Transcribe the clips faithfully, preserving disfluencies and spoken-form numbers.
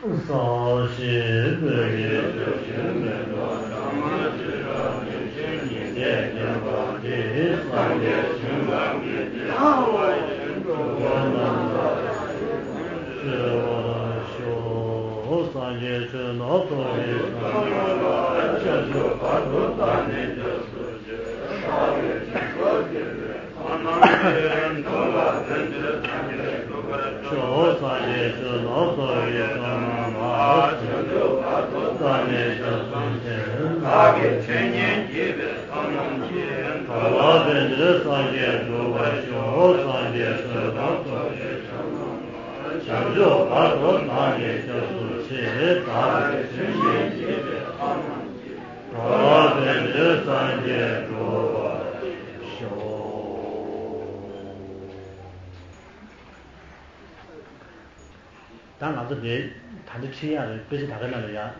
སངས་རྒྱས་བོད་ཀྱི་སྐྱབས་གཞན་མེད་པ། ཐ་མ་ཇི་ལྟར་མི་འཆོལ་ཉི་ཟླས་བརྒྱན་པ་འདི། སངས་རྒྱས་བྱིན་རླབས་ཀྱི་རྒྱལ་བ་ཡི། འགྲོ་བ་རྣམས་ལ་ཕན་ཕྱིར་བར་ཤོག་སངས་རྒྱས་ཆོས་རྣམས་སྟོང་གི་ཁམས་ལ། བྱང་ཆུབ་བར་དུ་བདག་ནི་སྐྱབས་སུ་མཆི། བདག་གིས་སྦྱིན་སོགས་བགྱིས་པའི་ཕྱོགས་རྣམས་ཀྱི། འགྲོ་བ་ཕན་ཕྱིར་སངས་རྒྱས་འགྲུབ་པར་ཤོག་སངས་རྒྱས་ཆོས་རྣམས་སྟོང་གི་ཁམས་ལ། བྱང་ཆུབ་བར་དུ་བདག་ནི་སྐྱབས་སུ་མཆི། བདག་གིས་ཆོས་ཉན་བགྱིས་པའི་ཚོགས་རྣམས་ཀྱིས། འགྲོ་བ་ཕན་ཕྱིར་སངས་རྒྱས་འགྲུབ་པར་ཤོག་སངས་རྒྱས་ཆོས་རྣམས་སྟོང་གི་ཁམས་ལ། བྱང་ཆུབ་བར་དུ་བདག་ནི་སྐྱབས་སུ་མཆི། བདག་གིས་ཆོས་ཉན་བགྱིས་པའི་ཚོགས་རྣམས་ཀྱིས། འགྲོ་བ་ཕན་ཕྱིར་སངས་རྒྱས་འགྲུབ་པར་ཤོག་ད་ང་ཚོ་འདི་ད་འདི་ཁྲིད་ཡག་རེད། དཔེ་ཆ་ད་ག་ནང་ལ་ཡང་།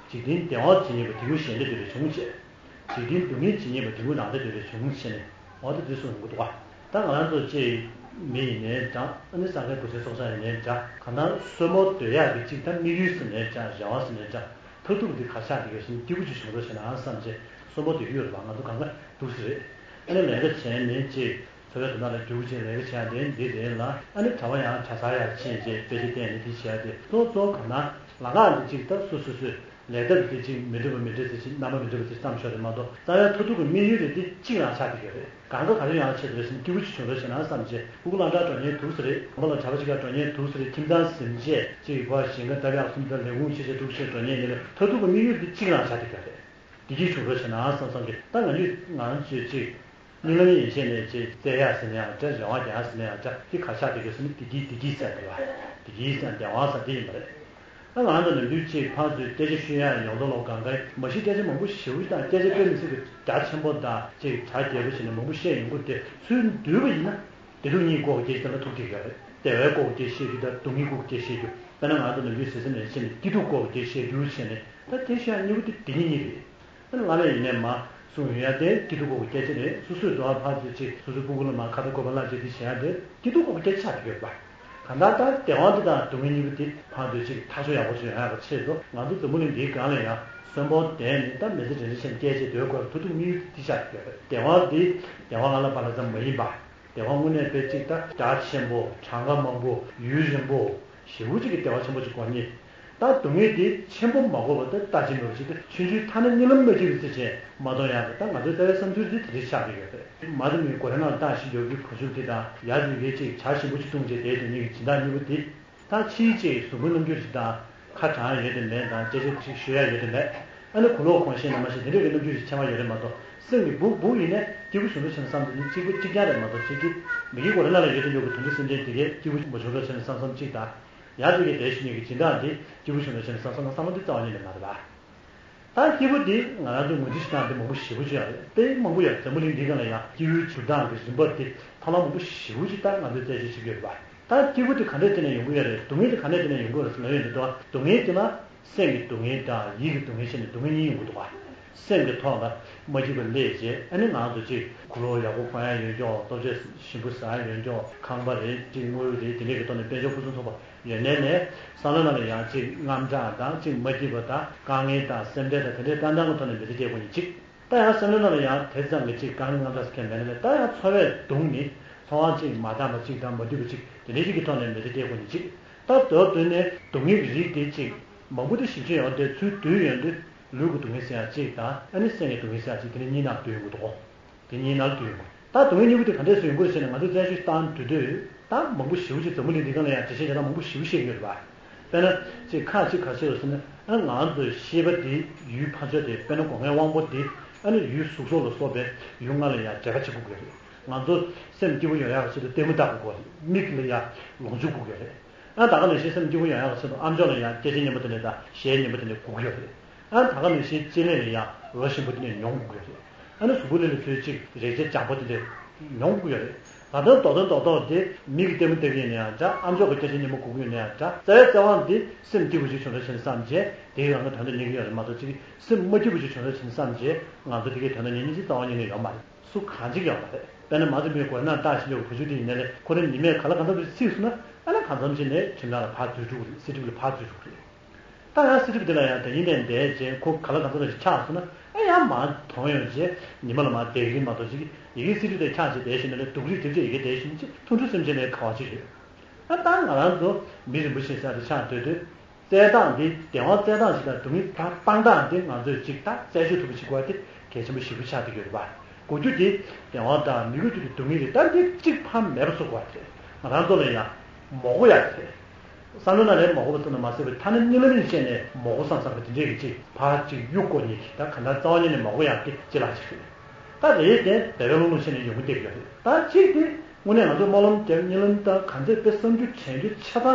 འཇིག་རྟེན་བདེ་བ་ཇི་སྙེད་པ། དེ་ཀུན་ཞི་བདེ་འདོད་པས་བྱུང་བྱས། འཇིག་རྟེན་སྡུག་བསྔལ་ཇི་སྙེད་པ། དེ་ཀུན་རང་སྡུག་འདོད་པས་བྱུང་བྱས་ནས། འོ་ད་འདི་གསུངས་ཡོང་གི་འདུག་ག་ད་ང་རང་ཚོ་ཅིག་མི་ཡིན་ནའི་འདྲ། ཨ་ནི་ས་ཁའི་བུ་ཚའི་སྲོག་ཆགས་ཡིན་ནའི་འདྲ། གང་ལྟར་གསོན་པོ་སྡོད་ཡག་གི་ཅིག་ད་དམིགས་ཡུལ་ཟེར་ནའི་འདྲ། རེ་བ་ཟེར་ནའི་འདྲ། མཐར་ཐུག་འདི་ག་ཆགས་འདུག་གས་ཟེར་ན། སྐྱིད་པོ་ཅིག་བྱུང་རོགས་བྱས་ན་བསམ་བྱས་གསོན་པོ་སྡོད་ཀྱི་ཡོད་རེད་པ། ང་ཚོ་གང་ག་འདུག་སེ་རེད། ཨ་ནི་ལས་ཀ་བྱས་ནས་ཅིག་འཚོ་བའི་དོན་དག་ལ་རྒྱུག་བྱས་ལས་ཀ་བྱས་དེ་འདི་རེད་ལ། ཨ་ནི་གྲྭ་པ་ཡང་གྲྭ་སར་ཡར་ཕྱིན་བྱས་དཔེ་ཆ་བལྟས་ནས་འདི་བྱས་ཏེ། གཙོ་གཙོ་གང་ན་ལམ་ཁ་འདི་ཅིག་ད་སོ་སོ་སོའི་ལས་ཐབས་འདི་ཅིག་མི་འགྲིག་པ་མི་འགྲིག་པ་ཅིག་རྣམ་པ་མི་འགྲིག་པ་ཅིག་བརྩམས་ཆོག་རེད་མ་གཏོགས། རྩ་བའི་མཐར་ཐུག་གི་དམིགས་ཡུལ་དེ་འདི་གཅིག་རང་ཆགས་བསྡད་ཡོད་རེད། གང་ག་ག་རེ་ཡོང་ཆེད་དུ་རེད་ཟེར་ན། སྐྱིད་པོ་ཅིག་བྱུང་རོགས་བྱས་ན་བསམ་བྱས། སྤུ་གུ་སློབ་གྲྭར་འགྲོ་མཁན་འདུག་སེ་རེད། དགོན་པ་ལ་གྲྭ་པ་ཅིག་ག་འགྲོ་མཁན་འདུག་སེ་རེད། ཁྱིམ་ཚང་ཟིན་བྱས་ཅིག་གི་བར་ཞིང་ཁ་བརྡབ་ཡག་གསུམ་དང་ལས་ཁུངས་ཆེ་ཆེ་འདུག་སེ་འགྲོ་མཁན་ཡིན་ནའི་མཐར་ཐུག་གི་དམིགས་ཡུལ་འདི་གཅིག་རང་ཆགས་བསྡད་ཡོད་རེད། བདེ་སྐྱིད་བྱུང་རོགས་བྱས་ན་བསམ་བསམ་གི། ད་ང་ཚོས་ང་ཚོས་ཅིག་གཉིད་ལམ་ཡན་ཆད་ནས་ཅིག་བཙལ་ཡག་ཟེར་ན་ཡང་འདྲ། རེ་བ་རྒྱག་ཡག་ཟེར་ན་ཡང་འདྲ། དེ་ག་ཆགས་བསྡད་ཡོད་ཟེར་ན། བདེ་སྐྱིད་བདེ་སྐྱིད་ཟེར་འདྲ་བ། བདེ་སྐྱིད་ཟེར་བདེ་བ་ཟེར་དེ་ཡིན་པ་རེད། ད་ང་ཚོ་ནམ་རྒྱུན་ཅིག་ཕར་ཚུར་སྐད་ཆ་ཤོད་ཡག་ཡོང་དོ་ལོ། གང་ག་མ་གཞི་སྐད་ཆ་མང་པོ་ཞེ་པོ་ཅིག་དང་། སྐད་ཆ་དཔེ་མི་སྲིད་པའི་རྒྱ་ཆེན་པོ་དང་ཅིག་གྲ་རྒྱས་པོ་བྱས་ནས་མང་པོ་བཤད་ཡོང་གི་འདུག་སྟེ། ཚུར་བསྡུས་པ་ཡིན་ན་བདེ་སྡུག་གཉིས་སྐོར་གྱི་སྐད་ཆ་དེ་ལ་ཐུག་བསྡད་ཡོད་རེད། བདེ་བའི་སྐོར་གྱི་སྐད་ཆ་བཤད་རྒྱུ་དང་སྡུག་བསྔལ་སྐོར་གྱི་སྐད་ཆ་བཤད་རྒྱུ། དཔེར་ན་ང་ཚོ་ནམ་རྒྱུན་ཟེར་ཟེར་ནས་བཤད་ནས་སྐྱིད་སྡུག་སྐོར་གྱི་སྐད་ཆ་བཤད་རྒྱུ་བྱས་ནས། ད་དེ་བཤད་ཡག་གཉིས་པོ་དེ་དེ་གཉིས་གཉིས་རེད། ཨ་ནི་སྔ་མ་ཡིན་ནའི་མ་གསུངས་ཡོང་ཡག་དེ་སྐྱིད་སྡུག་སྐོར་གྱི་སྐད་ཆ་རེད། སོ་སོས་འགྲོ་བ་ཕར་ཚུར་ཅིག་སོ་སོའི་སྤུ་གུ་ལ་མར་ཁ་ཏ་བཀོད་པ་ལ་ཅིག་དེ་བྱེད་ཡག་དེ་སྐྱིད་སྡུག་སྐོར་གྱི་སྐད་ཆ་ཆགས་བསྡད་ཡོད་པ། གང་ལྟར་ད་བདེ་བ་འདི་དང་སྡུག་བསྔལ་གཉིས་པོ་དེ་ཕར་ཚུར་ཅིག་ཐག་གཅོད་ཡག་པོ་ཅིག་ཡོང་ཡག་གི་ཆེད་དུ། ང་ཚོ་འཛམ་བུ་གླིང་འདིའི་སྒང་ལ་ཡང་གསོན་པོར་བསྡད་ནས་ད་མི་ཚེ་རིང་རིང་བྱས་ནས་སྐྱེལ་བྱས་སྡོད་དགོས་པའི་མཐར་ཐུག་དམིགས་ཡུལ་དེ་ཆགས་བསྡད་ཡོད་པ། བདེ་བ་འདི་བདེ་བ་ང་ལ་བ་ལ་ཙམ་མ་ཡིན་པ། བདེ་བ་དངོས་གནས་དཔེ་གཅིག་ད་རྒྱ་ཆེན་པོ། གྲངས་ཀ་མང་པོ། ཡུན་རིང་པོ། ཞེ་པོ་ཅིག་གི་བདེ་བ་ཆེན་པོ་ཅིག་དགོས་ནི། ད་སྡུག་བསྔལ་དེ་ཆེན་པོ་མ་དགོས་པ་ད་ལྟ་ཅི་མེད་པ་ཅིག་ད་ཆུང་ཆུང་ཐ་ན་གཉིད་ལམ་མ་སྐྱིད་པའི་ཚེ་ཆེན་མ་གཏོང་ཡག་གི། ད་ང་ཚོའི་རྩ་བའི་བསམ་ཚུལ་དེ་དེ་རིགས་ཆགས་ཀྱི་ཡོད་རེད། མ་དེ་མིན་གོ་རེ་ནང་ལྟ་ཞིག་ཡོད་ཀྱི་བུ་ཆུང་དེ་དང་ཡ་དེ་གའི་ཅིག་བྱ་ཞིམ་པོ་ཅིག་བཏུང་བྱས་དེ་དེ་གཉིས་ཀྱི་སྦྱིན་བདག་གཉིས་པོ་དེ། ད་ཕྱིའི་ཅིག་གཟུགས་པོའི་རྣམ་འགྱུར་ཞིག་དང་། ཁ་གྲང་ཡ་ཡོད་དེ་མེད་དང་། སྐད་ཆ་ཅིག་ཤོད་ཡ་ཡོད་དེ་མེད། ཨ་ནི་གོས་ལོག་གོན་ཤེས་ན་མ་ཤེས་དེ་འདྲ་གི་རྣམ་འགྱུར་ཞིག་ཕྱེ་མ་ཡོད་རེད་མ་གཏོགས། སེམས་ཀྱི་སྦུག་སྦུག་ཡིན་ནའི་སྐྱིད་པོ་བྱུང་འགྲོ་བྱས་ན་བསམ་དེ་ནི་གཅིག་པ་གཅིག་རྐྱང་རེད་མ་གཏོགས། ཅིག་གི་མི་གི་གོ་རེ་ནང་ལ་ཡོད་དེ་འདྲ་གི་དོན་དུ་སེམས་ཅན་དེ་གས་སྐྱིད་པོ་མ་བྱུང་འགྲོ་བྱས་ན་བསམ་བསམ་གཅིག་དང་། ཡ་དེ་གས་དེ་ཞུ་ནས་ཀྱི་སྦྱིན་བདག་འདི་སྐྱིད་པོ་བྱུང་འགྲོ་བྱས་ན་བསམ་བསམ་ན་བསམ་བློ་དེ་རྩ་བ་ཉིད་ནས་མ་རེད་པ། ད་སྐྱིད་པོ་འདི་ང་རང་ཚོས་ངོས་འཛིན་ཞུ་སྟངས་དེ་མང་པོ་ཞེ་པོ་ཅིག་ཡོད་རེད། དཔེ་མང་པོ་ཡོད་རེད། འཛམ་བུ་གླིང་འདིའི་སྒང་ལ་ཡང་སྐྱིད་པོའི་འགྱུར་སྟངས་ཀྱི་རིམ་པ་དེ་ཐབས་ལམ་མང་པོ་ཞེ་པོ་ཅིག་ད་ང་ཚོས་རྩད་གཅོད་བྱེད་ཀྱི་ཡོད་རེད་པ། ད་སྐྱིད་པོ་དེ་ག་འདྲས་བྱས་ནས་ཡོང་གི་ཡོད་རེད། སྡུག་བསྔལ་དེ་ག་འདྲས་བྱས་ནས་ཡོང་གི་ཡོད་རེད་ཟེར་ལབ་ཡོང་དུས། སྡུག་བསྔལ་དེ་ལ་སེམས་ཀྱི་སྡུག་བསྔལ་དང་ཡིད་ཀྱི་སྡུག་བསྔལ་བྱས་ནས་སྡུག་བསྔལ་གཉིས་ཡོང་གི་འདུག་པ། སེམས་ཀྱི་ཐོག་ལ་མ་སྐྱིད་པ་སླེབས་རྗེས། ཨ་ནི་ང་ཚོ་ཅིག་གོས་ལོག་ཡག་པོ་གོན་ཡ་ཡོད་ཀྱོག་སྟོབས་ཆས་ཞིམ་པོ་ཟ་ཡ་ཡོད་ཀྱོག་ཁང་པ་རེད། ཅིག་དངུལ་རེད། དེ་འདྲས་ཀྱི་ཐོག་ནས་དཔལ་འབྱོར་ཕུན་སུམ་ཚོགས་པ་ཡོད་ནའི་ནས། བསམ་བློ་ནང་ལ་ཡང་ཅིག་དངངས་སྐྲག་དང་། ཅིག་མ་སྐྱིད་པ་དང་། དཀའ་ངལ་དང་། སེམས་ཁྲལ་དང་། དེ་འདྲའི་ཏན་ཏན་གྱི་ཐོག་ནས་མི་ཚེ་སྐྱེལ་དགོས་ནི་གཅིག་ད་ཡང་སེམས་ནང་ལ་ཡང་དེ་ཙམ་གྱི་ཅིག་དཀའ་ངལ་དངངས་སྐྲག་ཟེར་མཁན་མེད་ན་ནས། ད་ཡང་འཚོ་བས་གདུང་ནས་འཚོ་བ་ཅིག་མ་འདང་བ་ཅིག་དང་། མ་འདུས་པ་ཅིག་དེ་འདྲའི་ཅིག་གི་ཐོག་ནས་མི་ཚེ་སྐྱེལ་དགོས་ནི་གཅིག་ད་མདོར་བསྡུས་ནས་སྡུག་བསྔལ་གྱི་རིགས་དེ་ཅིག་མང་པོ་དེ་ཞིབ་དཔྱད་ཡོང་དུས། ཚུར་བསྡུས་ཡོང་དུས་ལུས་ཀྱི་སྡུག་བསྔལ་ཟེར་ཡ་གཅིག་དང་། ཨ་ནི་སེམས་ཀྱི་སྡུག་བསྔལ་ཟེར་ཡ་གཅིག་དེ་ནི་གཉིས་ནང་བསྡུས་ཡོང་གི་འདུག་གོ། དེ་གཉིས་ནང་བསྡུས་ཡོང་གི། ད་སྡུག་བསྔལ་གཉིས་པོ་དེ་ག་འདྲས་སུ་ཡོང་གི་རེད་ཟེར་ན། ང་ཚོས་བཙན་བྱོལ་སྟེང་དུས་དུས་ད་མང་པོ་ཞེ་པོ་ཅིག་འཛམ་བུ་གླིང་འདི་སྒང་ལ་ཡང་འགྲེལ་བཤད་བྱེད་སྟངས་མང་པོ་ཞེ་པོ་བཤད་ཀྱི་ཡོད་རེད་པ། དཔེར་ན་ཅིག་ཁ་ཅིག་ག་རེ་བཤད་ཡོད་ཟེར་ན། ཨ་ང་ཚོའི་ཤེས་པ་འདི་ཡུལ་ཕར་ཕྱོགས་དེ། དཔེར་ན་སྒོ་ལྔའི་དབང་པོ་འདི་ཨ་ནི་ཡུལ་གཟུགས་སོགས་ལ་སོགས་པའི་ཡུལ་ལྔ་ལ་ཡང་མཇལ་ཁ་བྱེད་དགོས་ཀྱི་རེད། ང་ཚོ་སེམས་སྐྱིད་པོ་ཡོང་ཡག་གི་ཆེད་དུ་ལྟད་མོ་ལྟ་དགོས་ཀྱི་རེད། མིག་ལ་ཡང་ལོངས་སྤྱོད་དགོས་ཀྱི་རེད། ཨ་ད་ག་ནང་བཞིན་སེམས་སྐྱིད་པོ་ཡོང་ཡག་གི་ཆེད་དུ་ཨ་མཆོག་ལ་ཡང་སྐད་ཆ་སྙན་པོ་དེ་འདྲ་དང་གཞས་སྙན་པོ་དེ་འདྲ་དགོས་ཀྱི་ཡོད་རེད། ཨ་ད་ག་ནང་བཞིན་སྤྱན་ལས་ལ་ཡང་འོད་ཞིམ་པོ་དེ་འདྲ་མྱོང་དགོས་ཀྱི་ཡོད་རེད། ཨ་ནི་གཟུགས་པོ་ལ་ལ་ཚོའི་ཅིག་རེག་བྱ་འཇམ་པོ་དེ་འདྲ་མྱོང་དགོས་ཀྱི་ཡོད་རེད། ད་ལྟ་རྡོག་རྡོག་རྡོག་རྡོག་དེ་མིག་གིས་ལྟད་མོ་ལྟ་གི་ཡིན་ན་ཡང་འདྲ། ཨ་མཆོག་གིས་སྐད་ཆ་སྙན་པོ་གོ་གི་ཡོད་ན་ཡང་འདྲ། རྩ་བའི་རྩ་བ་འདི་སེམས་སྐྱིད་པོ་ཞིག་བྱུང་རོགས་བྱས་ནས་བསམ་བྱས། དེའི་རང་གི་དོན་དུ་གཉེར་གྱི་ཡོད་རེད་མ་གཏོགས། ཅིག་སེམས་མ་སྐྱིད་པོ་ཞིག་བྱུང་རོགས་བྱས་ནས་བསམ་བྱས། ང་ཚོ་དེ་གའི་དོན་དུ་གཉེར་མཁན་ཅིག་རྩ་བ་ཉིད་ནས་ཡོད་མ་རེད། སུ་གང་ཅིག་ཡོད་མ་རེད། དཔེར་ན་མ་ཚེ་མིའི་གོ་ན་བཏགས་ཤིང་ལས་བུ་ཆུང་དེ་ཡིན་ན་ལས། ཁོ་རང་ཉི་མས་ག་ལ་གང་འཚམ་ཞིག་ཚིག་སོང་ན། ཨ་ནི་གང་འཚམ་ཅིག་ནས་ཁྲིམས་ཐང་ལ་ཕར་འཛུལ་འགྲོ་གི་རེད། སྲིད་ཁྲིམས་ལ་ཕར་འཛུལ་འགྲོ་གི་རེད། ད་ཡང་སྲིད་ཁྲིམས་དེ་ལ་ཡང་དེ་ཡིན་ནས་འདས་རྗེས་ཁོ་ག་ལ་གང་འཚམ་ཞིག་ཆགས་སོང་ན། ཨ་ཡང་མར་དོན་ཡོང་རྗེས་ཉི་མ་ལ་མར་བསྡད་ཀྱི་རེད་མ་གཏོགས་ཅིག་ཡི་གེ་སྲིད་ཁྲིམས་དེ་ཆགས་བྱས་བསྡད་བཞིན་ན་ལས་སྡུག་རུས་དེ་འདྲས་ཡི་གེ་བསྡད་བཞིན་ཅིག་ཐུང་ཐུང་སེམས་ཅན་ལས་ག་བ་ཅིག་ཡོད། ཨ་ད་ང་རང་ཚོ་མི་རིན་པོ་ཆེ་ཟེར་དེ་ཆགས་སྡོད་དུས། བཙལ་སྟངས་འདི་བདེན་དཔང་བཙལ་སྟངས་ཤིག་དང་སྡུག་བསྔལ་ཕར་སྤང་སྟངས་འདི་ང་ཚོས་ཅིག་ད་རྩད་གཅོད་ཐུབ་པ་ཞིག་དགོས་པ་དེ་གལ་ཆེན་པོ་ཞེ་པོ་ཆགས་བསྡད་ཡོད་རེད་པ། དགོས་རྒྱུ་དེ་བདེན་དཔང་དང་མི་དགོས་རྒྱུ་དེ་སྡུག་བསྔལ་རེད། ད་འདི་གཅིག་ཕར་མེད་པ་བཟོ་དགོས་པ་དེ་ང་རང་ཚོ་ལ་ཡང་མོ་གོ་ཡག་དེ། བསམ་བློ་ནང་ལ་མོ་གོ་བ་ཙམ་དུ་མ་ཟད་པའི་ཐ་ན་གཉིད་ལམ་ནས་བཤད་ནས་མོ་གོ་བསམ་བསམ་པ་དེ་འདྲས་ཀྱི་ཅིག་ཕར་ཅིག་གཡུག་དགོས་ཉེན་གྱི་ད་ག་འདྲ་རྩ་བ་ཉིད་ནས་མོ་གོ་ཡག་གི་ཅི་ལ་ཅིག་རེད། ད་རེད་དེ་བེ་བེ་ལུང་ལུང་བྱས་ནས་ཡོང་གི་བསྡད་ཀྱི་ཡོད་རེད། ད་གཅིག་དེ་དངོས་གནས་ང་ཚོ་སྨོན་ལམ་རྒྱབ་གཉིད་ལམ་དང་གང་ཚེ་དཔེ་བསམ་རྒྱུ་དྲན་རྒྱུ་ཆ་ཚང་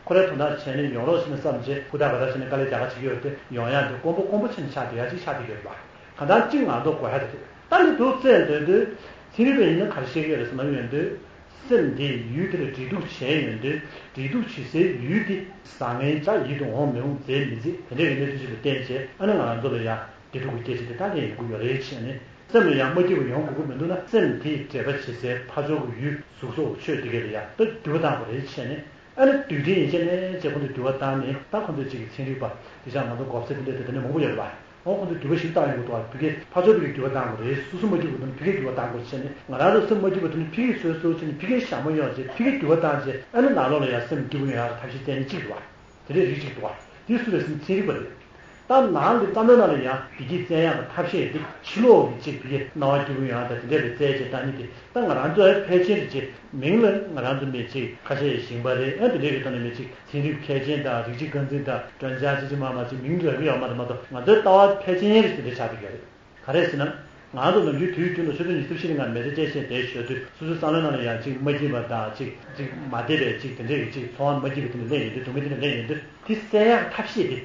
ཁོ་རའི་དོན་དག་བྱས་ནས་ཡོང་རོགས་ཞེས་ནས་བསམ་རྗེས་ཧུར་ཐག་འབད་ཐག་བྱས་ནས་དཀའ་ལས་རྒྱག་ག་བྱེད་ཀྱི་ཡོད་དེ་ཡོང་ཡག་དེ་དཀོན་པོ་དཀོན་པོ་ཆེན་ཆགས་བསྡད་ཡག་ཅིག་ཆགས་བསྡད་ཀྱི་ཡོད་རེད་པ། གང་ལྟར་གཅིག་ང་ཚོ་དགོས་ཡག་དེ་རེད། ད་ནི་འདུག་བཙལ་འདོད་དུས་ཚན་རིག་པ་ཡིན་ན་ག་རེ་བཤད་ཀྱི་ཡོད་རེད་ཟེར་ན་ཡོང་དུས། སེམས་འདི་ཡུལ་དེ་ལ་འབྲེལ་གཏུག་བྱས་ཡོང་དུས་འབྲེལ་གཏུག་བྱེད་སའི་ཡུལ་དེ་བཟང་ངན་བྱ་ཡིད་དུ་འོང་མི་འོང་མཛེས་མི་མཛེས་དེ་འདྲའི་གི་གནས་ཚུལ་ཞིག་ལ་བརྟེན་བྱས་ཨ་ནི་ང་རང་ཚོ་ལ་ཡང་བདེ་སྡུག་གི་སྐད་ཆ་དེ་ད་ལན་ཡོང་གི་ཡོད་རེད་བྱས་ནས་སེམས་ལ་ཡང་མ་སྐྱིད་པ་ཡོང་དགོས་ཀྱི་མི་འདུག་ན་སེམས་དེ་འབྲེལ་བ་བྱེད་སའི་ཕར་ཕྱོགས་ཀྱི་ཡུལ་གཟུགས་སོགས་ཆོས་དེ་གས་ལ་ཡང་ད་འགྱུར་བ་བཏང་དགོས་རེད་བྱས་ནས་ཨ་ནི་དུས་དྲན་ཡིན་བྱས་ནས་བྱས་ཁོང་ཚོས་འགྱུར་བ་བཏང་ནས་ད་ཁོང་ཚོས་ཅིག་གི་ཚན་རིག་པ་དེ་ཆ་ང་ཚོ་གོ་ས་དེ་འདྲ་དེ་འདྲ་མང་པོ་ཡོད་རེད་པ། འོ་ཁོང་ཚོས་འགྱུར་བ་ཞིག་བཏང་ཡོང་གི་འདུག་བ། ཕ་གིར་ཕར་ཕྱོགས་ཕ་གིར་འགྱུར་བ་བཏང་དགོས་རེད། སོ་སོ་མ་སྐྱིད་པ་དེ་ནི་ཕ་གིར་འགྱུར་བ་བཏང་དགོས་བྱས་ནས་ང་རང་ཚོ་སེམས་མ་སྐྱིད་པ་དེ་ནི་ཕ་གིར་གསོས་གསོས་བྱས་ནས་ཕ་གིར་ཞྭ་མོ་གཡོགས་བྱས་ཕ་གིར་འགྱུར་བ་བཏང་བྱས་ཨ་ནི་ནང་ལོགས་ལ་ཡང་སེམས་སྐྱིད་པོ་ཡོང་ཡག་གི་ཐབས་ཤེས་བཙལ་མཁན་གཅིག་འདུག་བ། དེ་འདྲའི་རིགས་གཅིག་འདུག་བ། དེ་སུ་རེད་ཟེར་ན་ཚན་རིག་པ་རེད། ད་ནང་གི་བསམ་བློའི་ནང་ལ་ཡང་བདེ་སྐྱིད་བཙལ་ཡག་གི་ཐབས་ཤེས་དེ་ཕྱི་ལོགས་ཀྱི་གཅིག་ཕ་གིར་སྣང་བ་སྐྱིད་པོ་ཡོང་ཡག་དང་དེ་འདྲ་རེད་བཙལ་བྱས་བཏང་མཁན་དེ། ད་ང་རང་ཚོའི་ཕལ་ཆེར་གྱི་མིང་ལ་ང་རང་ཚོ་མི་གཅིག་ཁ་ཤས་ཞིང་པ་རེད། ཨ་དེ་འདྲའི་གི་ཐོག་ནས་མི་གཅིག་ཚན་རིག་མཁས་ཅན་དང་རིགས་གཅིག་རྐང་འཛིན་དང་专家ཅི་ཅི་མ་མ་ཅིག་མིང་འདོན་གི་ཡོད་མ་རེད་མ་གཏོགས་ང་ཚོའི་ལྟ་བ་ཕལ་ཆེར་རེད་དེ་འདྲ་ཆགས་བསྡད་ཀྱི་རེད། ག་རེ་ཟེར་ན། ང་ཚོ་ནམ་རྒྱུན་དུས་རྒྱུན་དུ་ཆུ་ཚོད་ཉི་ཤུ་རྩ་བཞི་ནས་ང་མེ་ཚ་བཅད་བཞིན་བསྡད་ཞོར་དུས་སོ་སོའི་བསམ་བློའི་ནང་ལ་ཡང་གཅིག་མ་སྐྱིད་པ་དང་གཅིག་གཅིག་མ་བདེ་བའི་གཅིག་དེ་འདྲའི་གི་གཅིག་ཚོར་བ་མ་སྐྱིད་པ་དེ་འདྲ་སླེབས་ཡོང་དུས་སྡུག་བསྔལ་དེ་འདྲ་སླེབས་ཡོང་དུས་དེ་སེལ་ཡག་ཐབས་ཤེས་དེ།